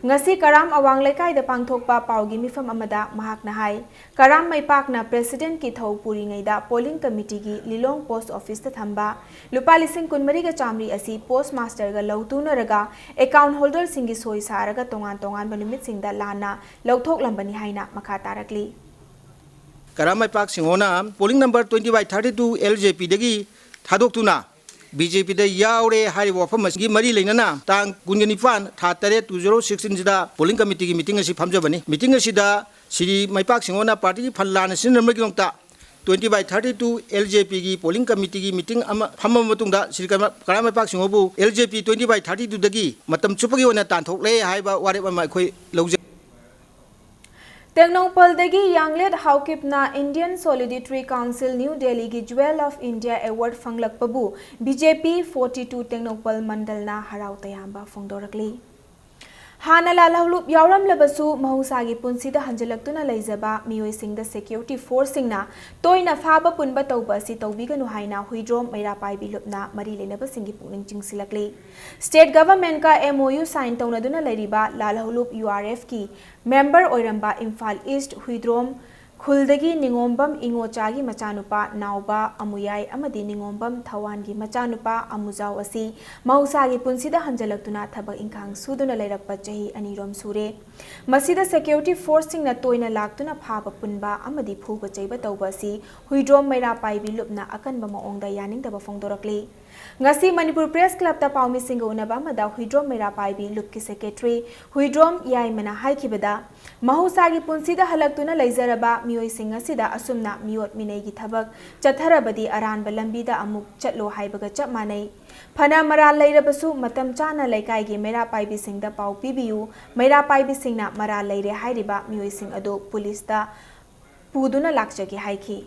ꯉꯁꯤ ꯀꯔꯥꯝ ꯑꯋꯥꯡ ꯂꯩꯀꯥꯏꯗ ꯄꯥꯡꯊꯣꯛꯄ ꯄꯥꯎꯒꯤ ꯃꯤꯐꯝ ꯑꯃꯗ ꯃꯍꯥꯛꯅ ꯍꯥꯏ, ꯀꯔꯥꯝ ꯃꯩꯄꯥꯛꯅ ꯄ꯭ꯔꯦꯁꯤꯗꯦꯟꯠꯀꯤ ꯊꯧ ꯄꯨꯔꯤꯉꯩꯗ ꯄꯣꯂꯤꯡ ꯀꯃꯤꯇꯤꯒꯤ ꯂꯤꯂꯣꯡ ꯄꯣꯁꯠ ꯑꯣꯐꯤꯁꯇ ꯊꯝꯕ ꯂꯨꯄꯥ ꯂꯤꯁꯤꯡ ꯀꯨꯟꯃꯔꯤꯒ ꯆꯥꯃꯔꯤ ꯑꯁꯤ ꯄꯣꯁꯠ ꯃꯥꯁꯇꯔꯒ ꯂꯧ ꯇꯨꯅꯔꯒ ꯑꯦꯀꯥꯎꯟꯠ ꯍꯣꯜꯗꯔꯁꯤꯡꯒꯤ ꯁꯣꯏ ꯁꯥꯔꯒ ꯇꯣꯉꯥꯟ ꯇꯣꯉꯥꯟꯕ ꯅꯨꯃꯤꯠꯁꯤꯡꯗ ꯂꯥꯟꯅ ꯂꯧꯊꯣꯛꯂꯝꯕꯅꯤ ꯍꯥꯏꯅ ꯃꯈꯥ ꯇꯥꯔꯛꯂꯤ꯫ ꯀꯔꯥꯝ ꯃꯩꯄꯥꯛ ꯁꯤꯡꯍꯣꯅ polling number twenty by thirty two L J P ꯗꯒꯤ ꯊꯥꯗꯣꯛꯇꯨꯅ B J P ꯗ ꯌꯥꯎꯔꯦ ꯍꯥꯏꯔꯤꯕ ꯋꯥꯐꯝ ꯑꯁꯤꯒꯤ ꯃꯔꯤ ꯂꯩꯅꯅ ꯇꯥꯡ ꯀꯨꯟꯒ ꯅꯤꯄꯥꯟ ꯊꯥ ꯇꯔꯦꯠ two zero sixteen ꯁꯤꯗ ꯄꯣꯂꯤꯡ ꯀꯃꯤꯇꯤꯒꯤ ꯃꯤꯇꯤꯡ ꯑꯁꯤ ꯐꯝꯖꯕꯅꯤ꯫ ꯃꯤꯇꯤꯡ ꯑꯁꯤꯗ ꯁ꯭ꯔꯤ ꯃꯩꯄꯥꯛ ꯁꯤꯡꯍꯣꯅ ꯄꯥꯔꯇꯤꯒꯤ ꯐꯟ ꯂꯥꯟꯅ ꯁꯤꯖꯤꯟꯅꯔꯝꯕꯒꯤꯗꯃꯛꯇ twenty by thirty two L J P ꯒꯤ ꯄꯣꯂꯤꯡ ꯀꯃꯤꯇꯤꯒꯤ ꯃꯤꯇꯤꯡ ꯑꯃ ꯐꯝꯃꯕ ꯃꯇꯨꯡꯗ ꯁ꯭ꯔꯤ ꯀꯔꯥꯝ ꯃꯩꯄꯥꯛ ꯁꯤꯡꯍꯣꯕꯨ L J P twenty by thirty two ꯗꯒꯤ ꯃꯇꯝ ꯆꯨꯞꯄꯒꯤ ꯑꯣꯏꯅ ꯇꯥꯟꯊꯣꯛꯂꯦ ꯍꯥꯏꯕ ꯋꯥꯔꯦꯞ ꯑꯃ ꯑꯩꯈꯣꯏ ꯂꯧꯖꯩ꯫ ꯇꯦꯡꯅꯧꯄꯜꯗꯒꯤ ꯌꯥꯡꯂꯦꯠ ꯍꯥꯎꯀꯤꯞꯅ Indian Solidarity Council New Delhi ꯒꯤ Jewel of India Award ꯐꯪꯂꯛꯄꯕꯨ B J P forty two Tengnoupal ꯃꯟꯗꯜꯅ ꯍꯔꯥꯎ ꯇꯌꯥꯝꯕ ꯐꯣꯡꯗꯣꯔꯛꯂꯤ꯫ ꯍꯥꯟꯅ ꯂꯥꯜꯍꯧꯂꯨꯞ ꯌꯥꯎꯔꯝꯂꯕꯁꯨ ꯃꯍꯧꯁꯥꯒꯤ ꯄꯨꯟꯁꯤꯗ ꯍꯟꯖꯤꯜꯂꯛꯇꯨꯅ ꯂꯩꯖꯕ ꯃꯤꯑꯣꯏꯁꯤꯡꯗ ꯁꯦꯀ꯭ꯌꯨꯔꯤꯇꯤ ꯐꯣꯔꯁꯁꯤꯡꯅ ꯇꯣꯏꯅ ꯐꯥꯕ ꯄꯨꯟꯕ ꯇꯧꯕ ꯑꯁꯤ ꯇꯧꯕꯤꯒꯅꯨ ꯍꯥꯏꯅ ꯍꯨꯏꯗ꯭ꯔꯣꯝ ꯃꯩꯔꯥ ꯄꯥꯏꯕꯤ ꯂꯨꯞꯅ ꯃꯔꯤ ꯂꯩꯅꯕꯁꯤꯡꯒꯤ ꯄꯨꯛꯅꯤꯡ ꯆꯤꯡꯁꯤꯜꯂꯛꯂꯤ꯫ ꯁ꯭ꯇꯦꯠ ꯒꯚꯔꯟꯃꯦꯟꯠꯀ M O U ꯁꯥꯏꯟ ꯇꯧꯅꯗꯨꯅ ꯂꯩꯔꯤꯕ ꯂꯥꯜꯍꯧꯂꯨꯞ U R F ꯀꯤ ꯃꯦꯝꯕꯔ ꯑꯣꯏꯔꯝꯕ ꯏꯝꯐꯥꯜ ꯏꯁ꯭ꯠ ꯍꯨꯏꯗ꯭ꯔꯣꯝ ꯈꯨꯜꯗꯒꯤ ꯅꯤꯉꯣꯝꯕꯝ ꯏꯉꯣꯆꯥꯒꯤ ꯃꯆꯥꯅꯨꯄꯥ ꯅꯥꯎꯕ ꯑꯃꯨꯌꯥꯏ ꯑꯃꯗꯤ ꯅꯤꯉꯣꯝꯕꯝ ꯊꯋꯥꯟꯒꯤ ꯃꯆꯥꯅꯨꯄꯥ ꯑꯃꯨꯖꯥꯎ ꯑꯁꯤ ꯃꯍꯧꯁꯥꯒꯤ ꯄꯨꯟꯁꯤꯗ ꯍꯟꯖꯤꯜꯂꯛꯇꯨꯅ ꯊꯕꯛ ꯏꯪꯈꯥꯡ ꯁꯨꯗꯨꯅ ꯂꯩꯔꯛꯄ ꯆꯍꯤ ꯑꯅꯤꯔꯣꯝ ꯁꯨꯔꯦ꯫ ꯃꯁꯤꯗ ꯁꯦꯀ꯭ꯌꯨꯔꯤꯇꯤ ꯐꯣꯔꯁꯁꯤꯡꯅ ꯇꯣꯏꯅ ꯂꯥꯛꯇꯨꯅ ꯐꯥꯕ ꯄꯨꯟꯕ ꯑꯃꯗꯤ ꯐꯨꯕ ꯆꯩꯕ ꯇꯧꯕ ꯑꯁꯤ ꯍꯨꯏꯗ꯭ꯔꯣꯝ ꯃꯩꯔꯥ ꯄꯥꯏꯕꯤ ꯂꯨꯞꯅ ꯑꯀꯟꯕ ꯃꯑꯣꯡꯗ ꯌꯥꯅꯤꯡꯗꯕ ꯐꯣꯡꯗꯣꯔꯛꯂꯤ꯫ ꯉꯁꯤ ꯃꯅꯤꯄꯨꯔ ꯄ꯭ꯔꯦꯁ ꯀ꯭ꯂꯕꯇ ꯄꯥꯎꯃꯤꯁꯤꯡꯒ ꯎꯅꯕ ꯑꯃꯗ ꯍꯨꯏꯗ꯭ꯔꯣꯝ ꯃꯩꯔꯥ ꯄꯥꯏꯕꯤ ꯂꯨꯞꯀꯤ ꯁꯦꯀ꯭ꯔꯦꯇꯔꯤ ꯍꯨꯏꯗ꯭ꯔꯣꯝ ꯌꯥꯏꯃꯅ ꯍꯥꯏꯈꯤꯕꯗ, ꯃꯍꯧꯁꯥꯒꯤ ꯄꯨꯟꯁꯤꯗ ꯍꯜꯂꯛꯇꯨꯅ ꯂꯩꯖꯔꯕ ꯃꯤꯑꯣꯏꯁꯤꯡ ꯑꯁꯤꯗ ꯑꯁꯨꯝꯅ ꯃꯤꯑꯣꯠ ꯃꯤꯅꯩꯒꯤ ꯊꯕꯛ ꯆꯠꯊꯔꯕꯗꯤ ꯑꯔꯥꯟꯕ ꯂꯝꯕꯤꯗ ꯑꯃꯨꯛ ꯆꯠꯂꯣ ꯍꯥꯏꯕꯒ ꯆꯞ ꯃꯥꯟꯅꯩ꯫ ꯐꯅ ꯃꯔꯥꯜ ꯂꯩꯔꯕꯁꯨ ꯃꯇꯝ ꯆꯥꯅ ꯂꯩꯀꯥꯏꯒꯤ ꯃꯩꯔꯥ ꯄꯥꯏꯕꯤꯁꯤꯡꯗ ꯄꯥꯎ ꯄꯤꯕꯤꯌꯨ꯫ ꯃꯩꯔꯥ ꯄꯥꯏꯕꯤꯁꯤꯡꯅ ꯃꯔꯥꯜ ꯂꯩꯔꯦ ꯍꯥꯏꯔꯤꯕ ꯃꯤꯑꯣꯏꯁꯤꯡ ꯑꯗꯨ ꯄꯨꯂꯤꯁꯇ ꯄꯨꯗꯨꯅ ꯂꯥꯛꯆꯒꯦ ꯍꯥꯏꯈꯤ꯫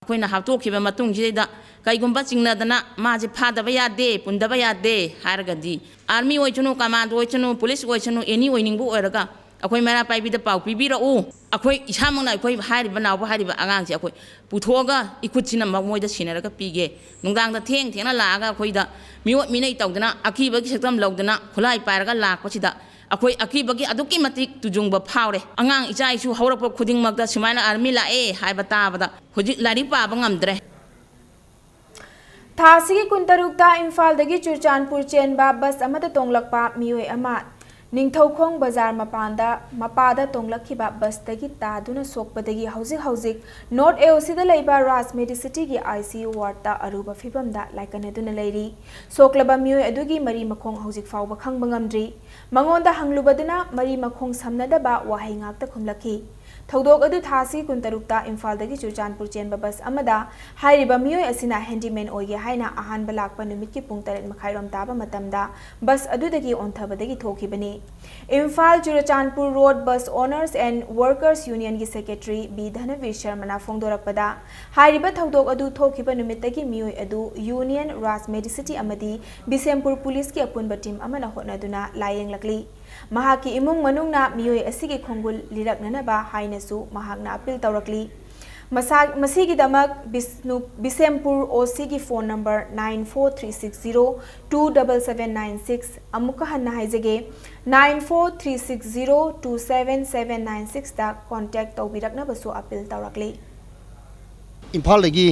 ꯑꯩꯈꯣꯏꯅ ꯍꯥꯞꯇꯣꯛꯈꯤꯕ ꯃꯇꯨꯡꯁꯤꯗꯩꯗ ꯀꯩꯒꯨꯝꯕ ꯆꯤꯡꯅꯗꯅ ꯃꯥꯁꯦ ꯐꯥꯗꯕ ꯌꯥꯗꯦ, ꯄꯨꯟꯗꯕ ꯌꯥꯗꯦ ꯍꯥꯏꯔꯒꯗꯤ, ꯑꯥꯔꯃꯤ ꯑꯣꯏꯁꯅꯨ, ꯀꯃꯥꯟꯗꯣ ꯑꯣꯏꯁꯅꯨ, ꯄꯨꯂꯤꯁ ꯑꯣꯏꯁꯅꯨ, ꯑꯦꯅꯤ ꯑꯣꯏꯅꯤꯡꯕ ꯑꯣꯏꯔꯒ ꯑꯩꯈꯣꯏ ꯃꯩꯔꯥ ꯄꯥꯏꯕꯤꯗ ꯄꯥꯎ ꯄꯤꯕꯤꯔꯛꯎ꯫ ꯑꯩꯈꯣꯏ ꯏꯁꯥꯃꯛꯅ ꯑꯩꯈꯣꯏ ꯍꯥꯏꯔꯤꯕ ꯅꯥꯎꯕ ꯍꯥꯏꯔꯤꯕ ꯑꯉꯥꯡꯁꯦ ꯑꯩꯈꯣꯏ ꯄꯨꯊꯣꯛꯑꯒ ꯏꯈꯨꯠꯁꯤꯅ ꯃ-, ꯃꯣꯏꯗ ꯁꯤꯟꯅꯔꯒ ꯄꯤꯒꯦ꯫ ꯅꯨꯡꯗꯥꯡꯗ ꯊꯦꯡ ꯊꯦꯡꯅ ꯂꯥꯛꯑꯒ ꯑꯩꯈꯣꯏꯗ ꯃꯤꯑꯣꯠ ꯃꯤꯅꯩ ꯇꯧꯗꯅ ꯑꯀꯤꯕꯒꯤ ꯁꯛꯇꯝ ꯂꯧꯗꯅ ꯈꯨꯠꯂꯥꯏ ꯄꯥꯏꯔꯒ ꯂꯥꯛꯄꯁꯤꯗ ꯑꯩꯈꯣꯏ ꯑꯀꯤꯕꯒꯤ ꯑꯗꯨꯛꯀꯤ ꯃꯇꯤꯛ ꯇꯨꯖꯨꯡꯕ ꯐꯥꯎꯔꯦ꯫ ꯑꯉꯥꯡ ꯏꯆꯥ ꯏꯁꯨ ꯍꯧꯔꯛꯄ ꯈꯨꯗꯤꯡꯃꯛꯇ ꯁꯨꯃꯥꯏꯅ ꯑꯥꯔꯃꯤ ꯂꯥꯛꯑꯦ ꯍꯥꯏꯕ ꯇꯥꯕꯗ ꯍꯧꯖꯤꯛ ꯂꯥꯏꯔꯤꯛ ꯄꯥꯕ ꯉꯝꯗ꯭ꯔꯦ꯫ ꯊꯥ ꯑꯁꯤꯒꯤ ꯀꯨꯟꯇꯔꯨꯛꯇ ꯏꯝꯐꯥꯜꯗꯒꯤ ꯆꯨꯔꯆꯥꯟꯄꯨꯔ ꯆꯦꯟꯕ ꯕꯁ ꯑꯃꯗ ꯇꯣꯡꯂꯛꯄ ꯃꯤꯑꯣꯏ ꯑꯃ ꯅꯤꯡꯊꯧꯈꯣꯡ ꯕꯖꯥꯔ ꯃꯄꯥꯟꯗ, ꯃꯄꯥꯗ ꯇꯣꯡꯂꯛꯈꯤꯕ ꯕꯁꯇꯒꯤ ꯇꯥꯗꯨꯅ ꯁꯣꯛꯄꯗꯒꯤ ꯍꯧꯖꯤꯛ ꯍꯧꯖꯤꯛ ꯅꯣꯔꯠ ꯑꯦ ꯑꯣ ꯁꯤꯗ ꯂꯩꯕ ꯔꯥꯖ ꯃꯦꯗꯤꯁꯤꯇꯤꯒꯤ ꯑꯥꯏ ꯁꯤ ꯌꯨ ꯋꯥꯔꯗꯇ ꯑꯔꯨꯕ ꯐꯤꯕꯝꯗ ꯂꯥꯏꯀꯠꯅꯗꯨꯅ ꯂꯩꯔꯤ꯫ ꯁꯣꯛꯂꯕ ꯃꯤꯑꯣꯏ ꯑꯗꯨꯒꯤ ꯃꯔꯤ ꯃꯈꯣꯡ ꯍꯧꯖꯤꯛ ꯐꯥꯎꯕ ꯈꯪꯕ ꯉꯝꯗ꯭ꯔꯤ꯫ ꯃꯉꯣꯟꯗ ꯍꯪꯂꯨꯕꯗꯅ ꯃꯔꯤ ꯃꯈꯣꯡ ꯁꯝꯅꯗꯕ ꯋꯥꯍꯩ ꯉꯥꯛꯇ ꯈꯨꯝꯂꯛꯈꯤ꯫ ꯊꯧꯗꯣꯛ ꯑꯗꯨ ꯊꯥ ꯑꯁꯤꯒꯤ ꯀꯨꯟꯇꯔꯨꯛꯇ ꯏꯝꯐꯥꯜꯗꯒꯤ ꯆꯨꯔꯆꯥꯟꯄꯨꯔ ꯆꯦꯟꯕ ꯕꯁ ꯑꯃꯗ ꯍꯥꯏꯔꯤꯕ ꯃꯤꯑꯣꯏ ꯑꯁꯤꯅ ꯍꯦꯟꯗꯤꯃꯦꯟ ꯑꯣꯏꯒꯦ ꯍꯥꯏꯅ ꯑꯍꯥꯟꯕ ꯂꯥꯛꯄ ꯅꯨꯃꯤꯠꯀꯤ ꯄꯨꯡ ꯇꯔꯦꯠ ꯃꯈꯥꯏꯔꯣꯝ ꯇꯥꯕ ꯃꯇꯝꯗ ꯕꯁ ꯑꯗꯨꯗꯒꯤ ꯑꯣꯟꯊꯕꯗꯒꯤ ꯊꯣꯛꯈꯤꯕꯅꯤ꯫ Imphal Churachandpur road bus owners and workers ꯌꯨꯅꯤꯌꯟꯒꯤ ꯁꯦꯀ꯭ꯔꯦꯇꯔꯤ ꯕꯤ ꯙꯅꯕꯤꯔ ꯁꯔꯃꯅ ꯐꯣꯡꯗꯣꯔꯛꯄꯗ, ꯍꯥꯏꯔꯤꯕ ꯊꯧꯗꯣꯛ ꯑꯗꯨ ꯊꯣꯛꯈꯤꯕ ꯅꯨꯃꯤꯠꯇꯒꯤ ꯃꯤꯑꯣꯏ ꯑꯗꯨ ꯌꯨꯅꯤꯌꯟ, ꯔꯥꯖ ꯃꯦꯗꯤꯁꯤꯇꯤ ꯑꯃꯗꯤ ꯕꯤꯁꯦꯝꯄꯨꯔ ꯄꯨꯂꯤꯁꯀꯤ ꯑꯄꯨꯟꯕ ꯇꯤꯝ ꯑꯃꯅ ꯍꯣꯠꯅꯗꯨꯅ ꯂꯥꯌꯦꯡꯂꯛꯂꯤ꯫ ꯃꯍꯥꯛꯀꯤ ꯏꯃꯨꯡ ꯃꯅꯨꯡꯅ ꯃꯤꯑꯣꯏ ꯑꯁꯤꯒꯤ ꯈꯣꯡꯒꯨꯜ ꯂꯤꯔꯛꯅꯅꯕ ꯍꯥꯏꯅꯁꯨ ꯃꯍꯥꯛꯅ ꯑꯄꯤꯜ ꯇꯧꯔꯛꯂꯤ꯫ ꯃꯁꯥ-, ꯃꯁꯤꯒꯤꯗꯃꯛ ꯕꯤꯁꯅꯨ-, ꯕꯤꯁꯦꯝꯄꯨꯔ ꯑꯣ ꯁꯤꯒꯤ phone number nine four three six zero two double seven nine six, ꯑꯃꯨꯛꯀ ꯍꯟꯅ ꯍꯥꯏꯖꯒꯦ, nine four three six zero two seven seven nine sixꯇ ꯀꯣꯟꯇꯦꯛ ꯇꯧꯕꯤꯔꯛꯅꯕꯁꯨ ꯑꯄꯤꯜ ꯇꯧꯔꯛꯂꯤ꯫ ꯏꯝꯐꯥꯜꯗꯒꯤ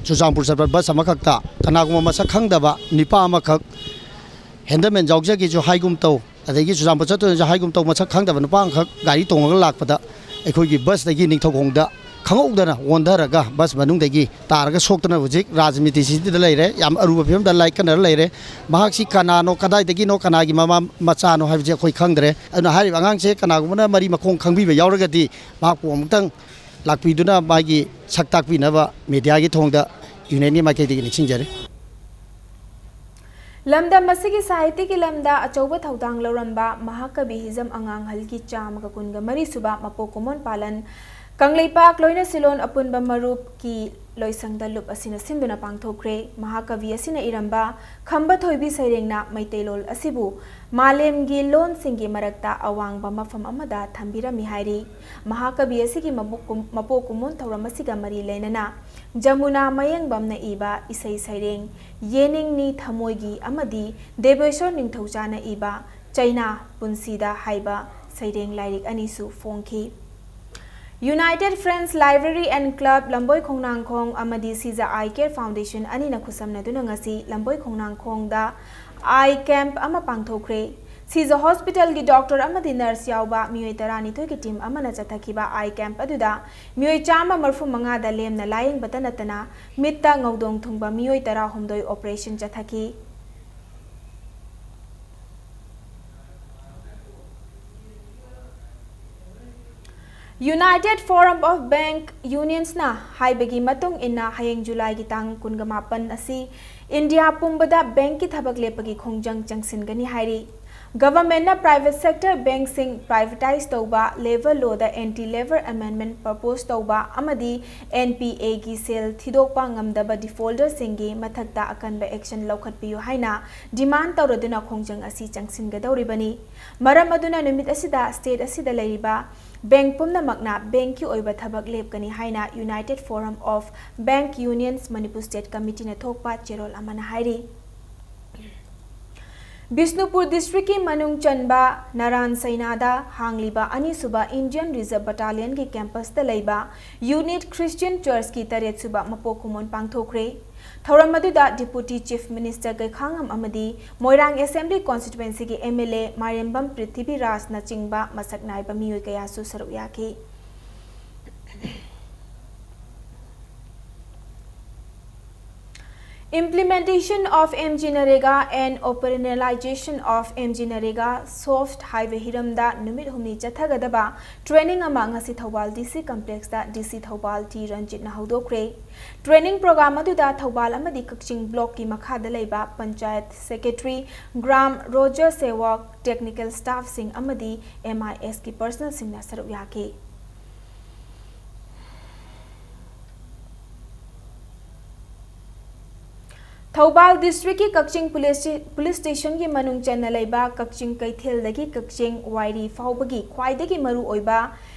ꯆꯨꯔꯆꯥꯟꯄꯨꯔ ꯆꯠꯄ ꯕꯁ ꯑꯃꯈꯛꯇ ꯀꯅꯥꯒꯨꯝꯕ ꯃꯁꯛ ꯈꯪꯗꯕ ꯅꯨꯄꯥ ꯑꯃꯈꯛ ꯍꯦꯟꯗꯃꯦꯟ ꯌꯥꯎꯖꯒꯦꯁꯨ ꯍꯥꯏꯒꯨꯝ ꯇꯧ, ꯑꯗꯒꯤ ꯆꯨꯔꯆꯥꯟꯄꯨꯔ ꯆꯠꯇꯣꯏꯅꯁꯨ ꯍꯥꯏꯒꯨꯝ ꯇꯧ, ꯃꯁꯛ ꯈꯪꯗꯕ ꯅꯨꯄꯥ ꯑꯃꯈꯛ ꯒꯥꯔꯤ ꯇꯣꯡꯉꯒ ꯂꯥꯛꯄꯗ ꯑꯩꯈꯣꯏꯒꯤ ꯕꯁꯇꯒꯤ ꯅꯤꯡꯊꯧꯈꯣꯡꯗ ꯈꯪꯍꯧꯗꯅ ꯑꯣꯟꯊꯔꯒ ꯕꯁ ꯃꯅꯨꯡꯗꯒꯤ ꯇꯥꯔꯒ ꯁꯣꯛꯇꯅ ꯍꯧꯖꯤꯛ ꯔꯥꯖꯅꯤꯇꯤꯁꯤꯗ ꯂꯩꯔꯦ꯫ ꯌꯥꯝ ꯑꯔꯨꯕ ꯐꯤꯕꯝꯗ ꯂꯥꯏꯀꯠꯅꯔ ꯂꯩꯔꯦ꯫ ꯃꯍꯥꯛꯁꯤ ꯀꯅꯥꯅꯣ, ꯀꯗꯥꯏꯗꯒꯤꯅꯣ, ꯀꯅꯥꯒꯤ ꯃꯃꯥ ꯃꯆꯥꯅꯣ ꯍꯥꯏꯕꯁꯤ ꯑꯩꯈꯣꯏ ꯈꯪꯗ꯭ꯔꯦ꯫ ꯑꯗꯨꯅ ꯍꯥꯏꯔꯤꯕ ꯑꯉꯥꯡꯁꯦ ꯀꯅꯥꯒꯨꯝꯕꯅ ꯃꯔꯤ ꯃꯈꯣꯡ ꯈꯪꯕꯤꯕ ꯌꯥꯎꯔꯒꯗꯤ ꯃꯍꯥꯛꯄꯨ ꯑꯃꯨꯛꯇꯪ ꯂꯥꯛꯄꯤꯗꯨꯅ ꯃꯥꯒꯤ ꯁꯛ ꯇꯥꯛꯄꯤꯅꯕ ꯃꯦꯗꯤꯌꯥꯒꯤ ꯊꯣꯡꯗ ꯌꯨꯅꯤꯌꯟꯒꯤ ꯃꯥꯏꯀꯩꯗꯒꯤ ꯅꯤꯡꯁꯤꯡꯖꯔꯤ꯫ ꯂꯝꯗꯝ ꯑꯁꯤꯒꯤ ꯁꯥꯍꯤꯇꯤꯒꯤ ꯂꯝꯗ ꯑꯆꯧꯕ ꯊꯧꯗꯥꯡ ꯂꯧꯔꯝꯕ ꯃꯍꯥꯀꯕꯤ ꯍꯤꯖꯝ ꯑꯉꯥꯡꯍꯜꯒꯤ ꯆꯥꯝꯃꯒ ꯀꯨꯟꯒ ꯃꯔꯤ ꯁꯨꯕ ꯃꯄꯣꯛ ꯀꯨꯝꯑꯣꯟ ꯄꯥꯂꯟ ꯀꯪꯂꯩꯄꯥꯛ ꯂꯣꯏꯅ ꯁꯤꯂꯣꯟ ꯑꯄꯨꯟꯕ ꯃꯔꯨꯞꯀꯤ ꯂꯣꯏꯁꯪꯗ ꯂꯨꯞ ꯑꯁꯤꯅ ꯁꯤꯟꯗꯨꯅ ꯄꯥꯡꯊꯣꯛꯈ꯭ꯔꯦ꯫ ꯃꯍꯥꯀꯕꯤ ꯑꯁꯤꯅ ꯏꯔꯝꯕ ꯈꯝꯕ ꯊꯣꯏꯕꯤ ꯁꯩꯔꯦꯡꯅ ꯃꯩꯇꯩꯂꯣꯟ ꯑꯁꯤꯕꯨ ꯃꯥꯂꯦꯝꯒꯤ ꯂꯣꯟꯁꯤꯡꯒꯤ ꯃꯔꯛꯇ ꯑꯋꯥꯡꯕ ꯃꯐꯝ ꯑꯃꯗ ꯊꯝꯕꯤꯔꯝꯃꯤ ꯍꯥꯏꯔꯤ꯫ ꯃꯍꯥꯀꯕꯤ ꯑꯁꯤꯒꯤ ꯃꯕꯨꯛ ꯀꯨꯝ-, ꯃꯄꯣꯛ ꯀꯨꯝꯑꯣꯟ ꯊꯧꯔꯝ ꯑꯁꯤꯒ ꯃꯔꯤ ꯂꯩꯅꯅ ꯖꯃꯨꯅꯥ ꯃꯌꯦꯡꯕꯝꯅ ꯏꯕ ꯏꯁꯩ ꯁꯩꯔꯦꯡ, ꯌꯦꯅꯤꯡꯅꯤ ꯊꯃꯣꯏꯒꯤ ꯑꯃꯗꯤ ꯗꯦꯕꯦꯁꯣꯔ ꯅꯤꯡꯊꯧꯖꯥꯅ ꯏꯕ ꯆꯩꯅꯥ ꯄꯨꯟꯁꯤꯗ ꯍꯥꯏꯕ ꯁꯩꯔꯦꯡ ꯂꯥꯏꯔꯤꯛ ꯑꯅꯤꯁꯨ ꯐꯣꯡꯈꯤ꯫ United Friends Library and Club ꯂꯝꯕꯣꯏ ꯈꯣꯡꯅꯥꯡꯈꯣꯡ ꯑꯃꯗꯤ ꯁꯤꯖ Eye Care Foundation ꯑꯅꯤꯅ ꯈꯨꯠꯁꯝꯅꯗꯨꯅ ꯉꯁꯤ ꯂꯝꯕꯣꯏ ꯈꯣꯡꯅꯥꯡꯈꯣꯡꯗ ꯑꯥꯏ ꯀꯦꯝꯞ ꯑꯃ ꯄꯥꯡꯊꯣꯛꯈ꯭ꯔꯦ꯫ ꯁꯤꯖ ꯍꯣꯁꯄꯤꯇꯥꯜꯒꯤ ꯗꯣꯛꯇꯔ ꯑꯃꯗꯤ ꯅꯔꯁ ꯌꯥꯎꯕ ꯃꯤꯑꯣꯏ ꯇꯔꯥꯅꯤꯊꯣꯏꯒꯤ ꯇꯤꯝ ꯑꯃꯅ ꯆꯠꯊꯈꯤꯕ ꯑꯥꯏ ꯀꯦꯝꯞ ꯑꯗꯨꯗ ꯃꯤꯑꯣꯏ ꯆꯥꯝꯃ ꯃꯔꯤꯐꯨ ꯃꯉꯥꯗ ꯂꯦꯝꯅ ꯂꯥꯌꯦꯡꯕꯇ ꯅꯠꯇꯅ ꯃꯤꯠꯇ ꯉꯧꯗꯣꯡ ꯊꯨꯡꯕ ꯃꯤꯑꯣꯏ ꯇꯔꯥꯍꯨꯝꯗꯣꯏ ꯑꯣꯄꯔꯦꯁꯟ ꯆꯠꯊꯈꯤ꯫ United Forum of Bank Unionsꯅ ꯍꯥꯏꯕꯒꯤ ꯃꯇꯨꯡ ꯏꯟꯅ, ꯍꯌꯦꯡ ꯖꯨꯂꯥꯏꯒꯤ ꯇꯥꯡ ꯀꯨꯟꯒ ꯃꯥꯄꯟ ꯑꯁꯤ ꯏꯟꯗꯤꯌꯥ ꯄꯨꯝꯕꯗ ꯕꯦꯡꯛꯀꯤ ꯊꯕꯛ ꯂꯦꯞꯄꯒꯤ ꯈꯣꯡꯖꯪ ꯆꯪꯁꯤꯟꯒꯅꯤ ꯍꯥꯏꯔꯤ꯫ ꯒꯚꯔꯟꯃꯦꯟꯠꯅ ꯄ꯭ꯔꯥꯏꯚꯦꯠ ꯁꯦꯛꯇꯔ ꯕꯦꯡꯛꯁꯤꯡ ꯄ꯭ꯔꯥꯏꯚꯦꯇꯥꯏꯖ ꯇꯧꯕ, labour load anti labour amendment propose ꯇꯧꯕ ꯑꯃꯗꯤ ꯑꯦꯟ ꯄꯤ ꯑꯦꯒꯤ ꯁꯦꯜ ꯊꯤꯗꯣꯛꯄ ꯉꯝꯗꯕ ꯗꯤꯐꯣꯜꯇꯔꯁꯤꯡꯒꯤ ꯃꯊꯛꯇ ꯑꯀꯟꯕ ꯑꯦꯛꯁꯟ ꯂꯧꯈꯠꯄꯤꯌꯨ ꯍꯥꯏꯅ ꯗꯤꯃꯥꯟ ꯇꯧꯔꯗꯨꯅ ꯈꯣꯡꯖꯪ ꯑꯁꯤ ꯆꯪꯁꯤꯟꯒꯗꯧꯔꯤꯕꯅꯤ꯫ ꯃꯔꯝ ꯑꯗꯨꯅ ꯅꯨꯃꯤꯠ ꯑꯁꯤꯗ ꯁ꯭ꯇꯦꯠ ꯑꯁꯤꯗ ꯂꯩꯔꯤꯕ ꯕꯦꯡꯛ ꯄꯨꯝꯅꯃꯛꯅ ꯕꯦꯡꯛꯀꯤ ꯑꯣꯏꯕ ꯊꯕꯛ ꯂꯦꯞꯀꯅꯤ ꯍꯥꯏꯅ United Forum of Bank Unions Manipur State Committeeꯅ ꯊꯣꯛꯄ ꯆꯦꯔꯣꯜ ꯑꯃꯅ ꯍꯥꯏꯔꯤ꯫ ꯕꯤꯁꯅꯨꯄꯨꯔ ꯗꯤꯁꯇ꯭ꯔꯤꯛꯀꯤ ꯃꯅꯨꯡ ꯆꯟꯕ ꯅꯔꯥꯟ ꯁꯩꯅꯥꯗ ꯍꯥꯡꯂꯤꯕ ꯑꯅꯤꯁꯨꯕ Indian Reserve Battalionꯒꯤ ꯀꯦꯝꯄꯁꯇ ꯂꯩꯕ ꯌꯨꯅꯤꯠ ꯈ꯭ꯔꯤꯁꯇꯤꯌꯟ ꯆꯔꯆꯀꯤ ꯇꯔꯦꯠꯁꯨꯕ ꯃꯄꯣꯛ ꯀꯨꯝꯑꯣꯟ ꯄꯥꯡꯊꯣꯛꯈ꯭ꯔꯦ꯫ ꯊꯧꯔꯝ ꯑꯗꯨꯗ Deputy Chief Minister ꯀꯩꯈꯥꯉꯝ ꯑꯃꯗꯤ ꯃꯣꯏꯔꯥꯡ Assembly Constituencyꯒꯤ M L A ꯃꯥꯏꯔꯦꯝꯕꯝ ꯄ꯭ꯔꯤꯊꯤꯕꯤꯔꯥꯖꯅꯆꯤꯡꯕ ꯃꯁꯛ ꯅꯥꯏꯕ ꯃꯤꯑꯣꯏ ꯀꯌꯥꯁꯨ ꯁꯔꯨꯛ ꯌꯥꯈꯤ꯫ Implementation of MGNREGA and Operationalization of MGNREGA soft ꯍꯥꯏꯕ ꯍꯤꯔꯝꯗ ꯅꯨꯃꯤꯠ ꯍꯨꯝꯅꯤ ꯆꯠꯊꯒꯗꯕ training ꯑꯃ ꯉꯁꯤ ꯊꯧꯕꯥꯜ DC complexꯇ DC ꯊꯧꯕꯥꯜ ꯇꯤ ꯔꯟꯖꯤꯠꯅ ꯍꯧꯗꯣꯛꯈ꯭ꯔꯦ꯫ Training program ꯑꯗꯨꯗ ꯊꯧꯕꯥꯜ ꯑꯃꯗꯤ ꯀꯛꯆꯤꯡ blockꯀꯤ ꯃꯈꯥꯗ ꯂꯩꯕ Panchayat Secretary, Gram Rajya Sevak, technical staffꯁꯤꯡ ꯑꯃꯗꯤ MISꯀꯤ personnelꯁꯤꯡꯅ ꯁꯔꯨꯛ ꯌꯥꯈꯤ꯫ ꯊꯧꯕꯥꯜ districtꯀꯤ ꯀꯛꯆꯤꯡ police, police stationꯒꯤ ꯃꯅꯨꯡ ꯆꯟꯅ ꯂꯩꯕ ꯀꯛꯆꯤꯡ ꯀꯩꯊꯦꯜꯗꯒꯤ ꯀꯛꯆꯤꯡ ꯋꯥꯏꯔꯤ ꯐꯥꯎꯕꯒꯤ ꯈ꯭ꯋꯥꯏꯗꯒꯤ ꯃꯔꯨ ꯑꯣꯏꯕ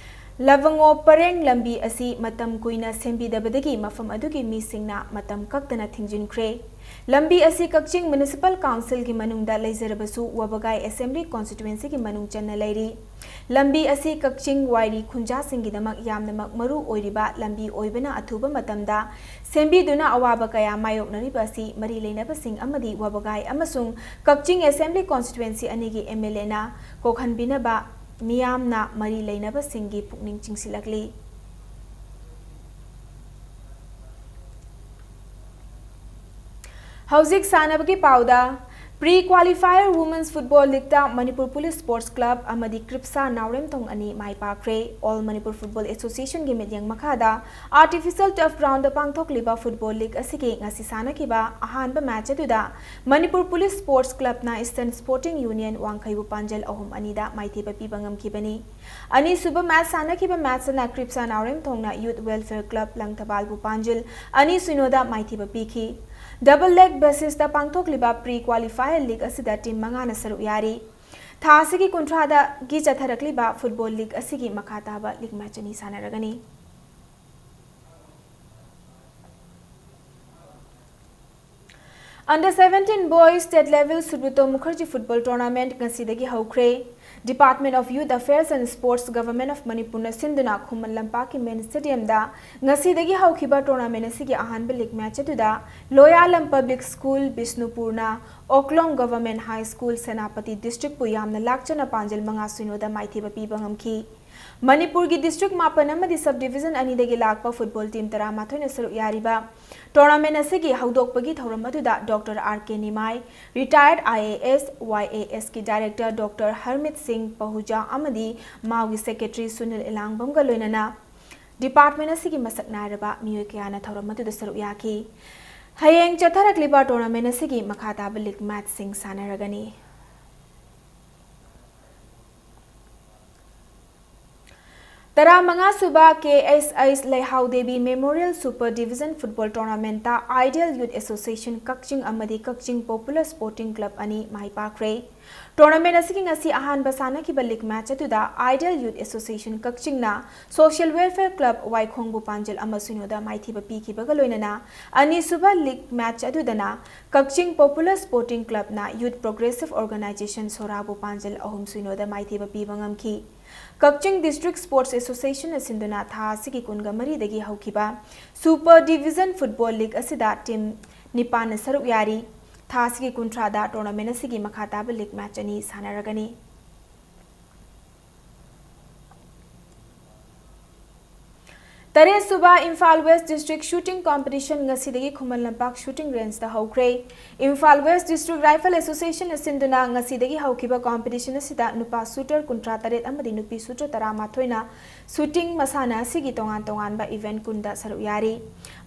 ꯂꯕꯪꯉꯣ ꯄꯔꯦꯡ ꯂꯝꯕꯤ ꯑꯁꯤ ꯃꯇꯝ ꯀꯨꯏꯅ ꯁꯦꯝꯕꯤꯗꯕꯗꯒꯤ ꯃꯐꯝ ꯑꯗꯨꯒꯤ ꯃꯤꯁꯤꯡꯅ ꯃꯇꯝ ꯀꯛꯇꯅ ꯊꯤꯡꯖꯤꯟꯈ꯭ꯔꯦ꯫ ꯂꯝꯕꯤ ꯑꯁꯤ ꯀꯛꯆꯤꯡ Municipal Councilꯒꯤ ꯃꯅꯨꯡꯗ ꯂꯩꯖꯔꯕꯁꯨ ꯋꯥꯕꯒꯥꯏ Assembly Constituencyꯒꯤ ꯃꯅꯨꯡ ꯆꯟꯅ ꯂꯩꯔꯤ꯫ ꯂꯝꯕꯤ ꯑꯁꯤ ꯀꯛꯆꯤꯡ ꯋꯥꯏꯔꯤ ꯈꯨꯟꯖꯥꯁꯤꯡꯒꯤꯗꯃꯛ ꯌꯥꯝꯅꯃꯛ ꯃꯔꯨ ꯑꯣꯏꯔꯤꯕ ꯂꯝꯕꯤ ꯑꯣꯏꯕꯅ ꯑꯊꯨꯕ ꯃꯇꯝꯗ ꯁꯦꯝꯕꯤꯗꯨꯅ ꯑꯋꯥꯕ ꯀꯌꯥ ꯃꯥꯌꯣꯛꯅꯔꯤꯕ ꯑꯁꯤ ꯃꯔꯤ ꯂꯩꯅꯕꯁꯤꯡ ꯑꯃꯗꯤ ꯋꯥꯕꯒꯥꯏ ꯑꯃꯁꯨꯡ ꯀꯛꯆꯤꯡ Assembly Constituency ꯑꯅꯤꯒꯤ MLAꯅ ꯀꯣꯛꯍꯟꯕꯤꯅꯕ ꯃꯤꯌꯥꯝꯅ ꯃꯔꯤ ꯂꯩꯅꯕꯁꯤꯡꯒꯤ ꯄꯨꯛꯅꯤꯡ ꯆꯤꯡꯁꯤꯜꯂꯛꯂꯤ꯫ ꯍꯧꯖꯤꯛ ꯁꯥꯟꯅꯕꯒꯤ ꯄꯥꯎꯗ, Pre Qualifier Women's Football Leagueꯇ ꯃꯅꯤꯄꯨꯔ ꯄꯨꯂꯤꯁ Sports Club ꯑꯃꯗꯤ ꯀ꯭ꯔꯤꯞꯁꯥ ꯅꯥꯎꯔꯦꯝꯊꯣꯡ ꯑꯅꯤ ꯃꯥꯏ ꯄꯥꯛꯈ꯭ꯔꯦ꯫ All Manipur Football Associationꯒꯤ ꯃꯤꯠꯌꯦꯡ ꯃꯈꯥꯗ Artificial Turf Groundꯗ ꯄꯥꯡꯊꯣꯛꯂꯤꯕ football league ꯑꯁꯤꯒꯤ ꯉꯁꯤ ꯁꯥꯟꯅꯈꯤꯕ ꯑꯍꯥꯟꯕ match ꯑꯗꯨꯗ Manipur police Sports Clubꯅ Eastern Sporting Union ꯋꯥꯡꯈꯩꯕꯨ ꯄꯥꯟꯖꯜ ꯑꯍꯨꯝ ꯑꯅꯤꯗ ꯃꯥꯏꯊꯤꯕ ꯄꯤꯕ ꯉꯝꯈꯤꯕꯅꯤ꯫ ꯑꯅꯤꯁꯨꯕ match ꯁꯥꯟꯅꯈꯤꯕ match ꯑꯗꯨꯅ ꯀ꯭ꯔꯤꯞꯁꯥ ꯅꯥꯎꯔꯦꯝꯊꯣꯡꯅ Youth Welfare Club ꯂꯪꯊꯕꯥꯜꯕꯨ ꯄꯥꯟꯖꯤꯜ ꯑꯅꯤ ꯁꯤꯅꯣꯗ ꯃꯥꯏꯊꯤꯕ ꯄꯤꯈꯤ꯫ Double leg basisꯇ ꯄꯥꯡꯊꯣꯛꯂꯤꯕ Pre Qualifier league ꯑꯁꯤꯗ team ꯃꯉꯥꯅ ꯁꯔꯨꯛ ꯌꯥꯔꯤ꯫ ꯊꯥ ꯑꯁꯤꯒꯤ ꯀꯨꯟꯊ꯭ꯔꯥꯗꯒꯤ ꯆꯠꯊꯔꯛꯂꯤꯕ football league ꯑꯁꯤꯒꯤ ꯃꯈꯥ ꯇꯥꯕ league match ꯑꯅꯤ ꯁꯥꯟꯅꯔꯒꯅꯤ꯫ Under seventeen Boys State Level Subroto Mukherjee Football Tournament ꯉꯁꯤꯗꯒꯤ ꯍꯧꯈ꯭ꯔꯦ꯫ Department of Youth Affairs and Sports, Government of Manipurꯅ ꯁꯤꯟꯗꯨꯅ ꯈꯨꯃꯟ ꯂꯝꯄꯥꯛꯀꯤ main stadiumꯗ ꯉꯁꯤꯗꯒꯤ ꯍꯧꯈꯤꯕ tournament ꯑꯁꯤꯒꯤ ꯑꯍꯥꯟꯕ league match ꯑꯗꯨꯗ ꯂꯣꯌꯥꯂꯝ Public School, ꯕꯤꯁꯅꯨꯄꯨꯔꯅ ꯑꯣꯛꯂꯣꯡ Government High School, Senapati Districtꯄꯨ ꯌꯥꯝꯅ ꯂꯥꯛꯆꯅ ꯄꯥꯟꯖꯜ ꯃꯉꯥ ꯁꯤꯅꯣꯗ ꯃꯥꯏꯊꯤꯕ ꯄꯤꯕ ꯉꯝꯈꯤ꯫ ꯃꯅꯤꯄꯨꯔꯒꯤ district ꯃꯥꯄꯟ ꯑꯃꯗꯤ sub division ꯑꯅꯤꯗꯒꯤ ꯂꯥꯛꯄ football team ꯇꯔꯥꯃꯥꯊꯣꯏꯅ ꯁꯔꯨꯛ ꯌꯥꯔꯤꯕ tournament ꯑꯁꯤꯒꯤ ꯍꯧꯗꯣꯛꯄꯒꯤ ꯊꯧꯔꯝ ꯑꯗꯨꯗ Doctor R K Nimai, retired I A S, Y A S ꯀꯤ director Doctor ꯍꯔꯃꯤꯠ ꯁꯤꯡ ꯄꯍꯨꯖꯥ ꯑꯃꯗꯤ ꯃꯥꯎꯒꯤ secretary ꯁꯨꯅꯤꯜ ꯏꯂꯥꯡꯕꯝꯒ ꯂꯣꯏꯅꯅ department ꯑꯁꯤꯒꯤ ꯃꯁꯛ ꯅꯥꯏꯔꯕ ꯃꯤꯑꯣꯏ ꯀꯌꯥꯅ ꯊꯧꯔꯝ ꯑꯗꯨꯗ ꯁꯔꯨꯛ ꯌꯥꯈꯤ꯫ ꯍꯌꯦꯡ ꯆꯠꯊꯔꯛꯂꯤꯕ tournament ꯑꯁꯤꯒꯤ ꯃꯈꯥ ꯇꯥꯕ league matchꯁꯤꯡ ꯁꯥꯟꯅꯔꯒꯅꯤ꯫ ꯇꯔꯥꯃꯉꯥ ꯁꯨꯕ K S H ꯂꯩꯍꯥꯎꯗꯦꯕꯤ Memorial Super Division Football Tournamentꯇ Ideal Youth Association ꯀꯛꯆꯤꯡ ꯑꯃꯗꯤ ꯀꯛꯆꯤꯡ Popular Sporting Club ꯑꯅꯤ ꯃꯥꯏ ꯄꯥꯛꯈ꯭ꯔꯦ꯫ Tournament ꯑꯁꯤꯒꯤ ꯉꯁꯤ ꯑꯍꯥꯟꯕ ꯁꯥꯟꯅꯈꯤꯕ league match ꯑꯗꯨꯗ Ideal Youth Association ꯀꯛꯆꯤꯡꯅ Social Welfare Club ꯋꯥꯏꯈꯣꯡꯕꯨ ꯄꯥꯟꯖꯜ ꯑꯃ ꯁꯤꯅꯣꯗ ꯃꯥꯏꯊꯤꯕ ꯄꯤꯈꯤꯕꯒ ꯂꯣꯏꯅꯅ ꯑꯅꯤꯁꯨꯕ league match ꯑꯗꯨꯗꯅ ꯀꯛꯆꯤꯡ Popular Sporting Clubꯅ Youth Progressive Organisation ꯁꯣꯔꯥꯕꯨ ꯄꯥꯟꯖꯜ ꯑꯍꯨꯝ ꯁꯤꯅꯣꯗ ꯃꯥꯏꯊꯤꯕ ꯄꯤꯕ ꯉꯝꯈꯤ꯫ ꯀꯛꯆꯤꯡ District Sports Associationꯅ ꯁꯤꯟꯗꯨꯅ ꯊꯥ ꯑꯁꯤꯒꯤ ꯀꯨꯟꯒ ꯃꯔꯤꯗꯒꯤ ꯍꯧꯈꯤꯕ Super Division Football League ꯑꯁꯤꯗ team ꯅꯤꯄꯥꯟꯅ ꯁꯔꯨꯛ ꯌꯥꯔꯤ꯫ ꯊꯥ ꯑꯁꯤꯒꯤ ꯀꯨꯟꯊ꯭ꯔꯥꯗ tournament ꯑꯁꯤꯒꯤ ꯃꯈꯥ ꯇꯥꯕ league match ꯑꯅꯤ ꯁꯥꯟꯅꯔꯒꯅꯤ꯫ ꯇꯔꯦꯠ ꯁꯨꯕ Imphal West District Shooting Competition ꯉꯁꯤꯗꯒꯤ ꯈꯨꯃꯟ ꯂꯝꯄꯥꯛ shooting rangeꯇ ꯍꯧꯈ꯭ꯔꯦ꯫ Imphal West District Rifle Associationꯅ ꯁꯤꯟꯗꯨꯅ ꯉꯁꯤꯗꯒꯤ ꯍꯧꯈꯤꯕ competition ꯑꯁꯤꯗ ꯅꯨꯄꯥ shooter ꯀꯨꯟꯊ꯭ꯔꯥ ꯇꯔꯦꯠ ꯑꯃꯗꯤ ꯅꯨꯄꯤ shooter ꯇꯔꯥꯃꯥꯊꯣꯏꯅ shooting ꯃꯁꯥꯟꯅ ꯑꯁꯤꯒꯤ ꯇꯣꯉꯥꯟ ꯇꯣꯉꯥꯟꯕ event ꯀꯨꯟꯗ ꯁꯔꯨꯛ ꯌꯥꯔꯤ꯫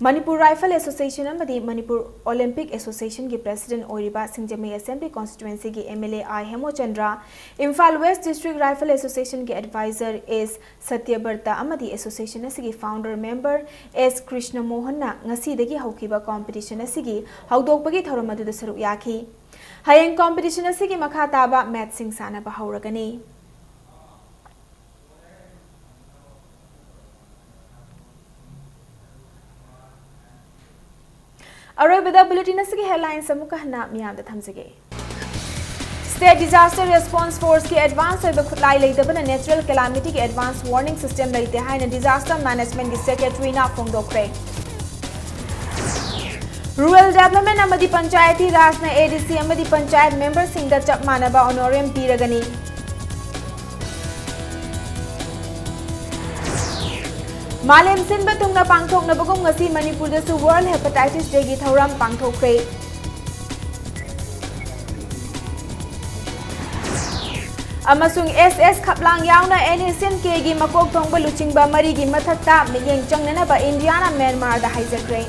Manipur Rifle Association ꯑꯃꯗꯤ Manipur Olympic Associationꯒꯤ president ꯑꯣꯏꯔꯤꯕ ꯁꯤꯡꯖꯃꯩ Assembly Constituencyꯒꯤ M L A I ꯍꯦꯃꯣꯆꯟꯗ꯭ꯔ, Imphal West District Rifle Associationꯒꯤ advisor S ꯁꯇ꯭ꯌꯕ꯭ꯔꯇ ꯑꯃꯗꯤ association ꯑꯁꯤꯒꯤ founder member S ꯀ꯭ꯔꯤꯁꯅ ꯃꯣꯍꯟꯅ ꯉꯁꯤꯗꯒꯤ ꯍꯧꯈꯤꯕ competition ꯑꯁꯤꯒꯤ ꯍꯧꯗꯣꯛꯄꯒꯤ ꯊꯧꯔꯝ ꯑꯗꯨꯗ ꯁꯔꯨꯛ ꯌꯥꯈꯤ꯫ ꯍꯌꯦꯡ competition ꯑꯁꯤꯒꯤ ꯃꯈꯥ ꯇꯥꯕ matchꯁꯤꯡ ꯁꯥꯟꯅꯕ ꯍꯧꯔꯒꯅꯤ꯫ ꯑꯔꯣꯏꯕꯗ bulletin ꯑꯁꯤꯒꯤ headlines ꯑꯃꯨꯛꯀ ꯍꯟꯅ ꯃꯤꯌꯥꯝꯗ ꯊꯝꯖꯒꯦ꯫ State Disaster Response Forceꯀꯤ advance ꯑꯣꯏꯕ ꯈꯨꯠꯂꯥꯏ ꯂꯩꯇꯕꯅ natural calamityꯒꯤ advance warning system ꯂꯩꯇꯦ ꯍꯥꯏꯅ Disaster Managementꯀꯤ secretaryꯅ ꯐꯣꯡꯗꯣꯛꯈ꯭ꯔꯦ꯫ Rural Development ꯑꯃꯗꯤ Panchayati Rajꯅ ADC ꯑꯃꯗꯤ panchayat memberꯁꯤꯡꯗ ꯆꯞ ꯃꯥꯟꯅꯕ honorarium ꯄꯤꯔꯒꯅꯤ꯫ ꯃꯥꯂꯦꯝ ꯁꯤꯟꯕ ꯊꯨꯡꯅ ꯄꯥꯡꯊꯣꯛꯅꯕꯒꯨꯝ ꯉꯁꯤ ꯃꯅꯤꯄꯨꯔꯗꯁꯨ World Hepatitis Day ꯒꯤ ꯊꯧꯔꯝ ꯄꯥꯡꯊꯣꯛꯈ꯭ꯔꯦ꯫ ꯑꯃꯁꯨꯡ ꯑꯦꯁ ꯑꯦꯁ ꯈꯞꯂꯥꯡ ꯌꯥꯎꯅ ꯑꯦꯟ ꯑꯦꯁ ꯑꯦꯟ ꯀꯦꯒꯤ ꯃꯀꯣꯛ ꯊꯣꯡꯕ ꯂꯨꯆꯤꯡꯕ ꯃꯔꯤꯒꯤ ꯃꯊꯛꯇ ꯃꯤꯠꯌꯦꯡ ꯆꯪꯅꯅꯕ ꯏꯟꯗꯤꯌꯥꯅ ꯃ꯭ꯌꯥꯟꯃꯥꯔꯗ ꯍꯥꯏꯖꯈ꯭ꯔꯦ꯫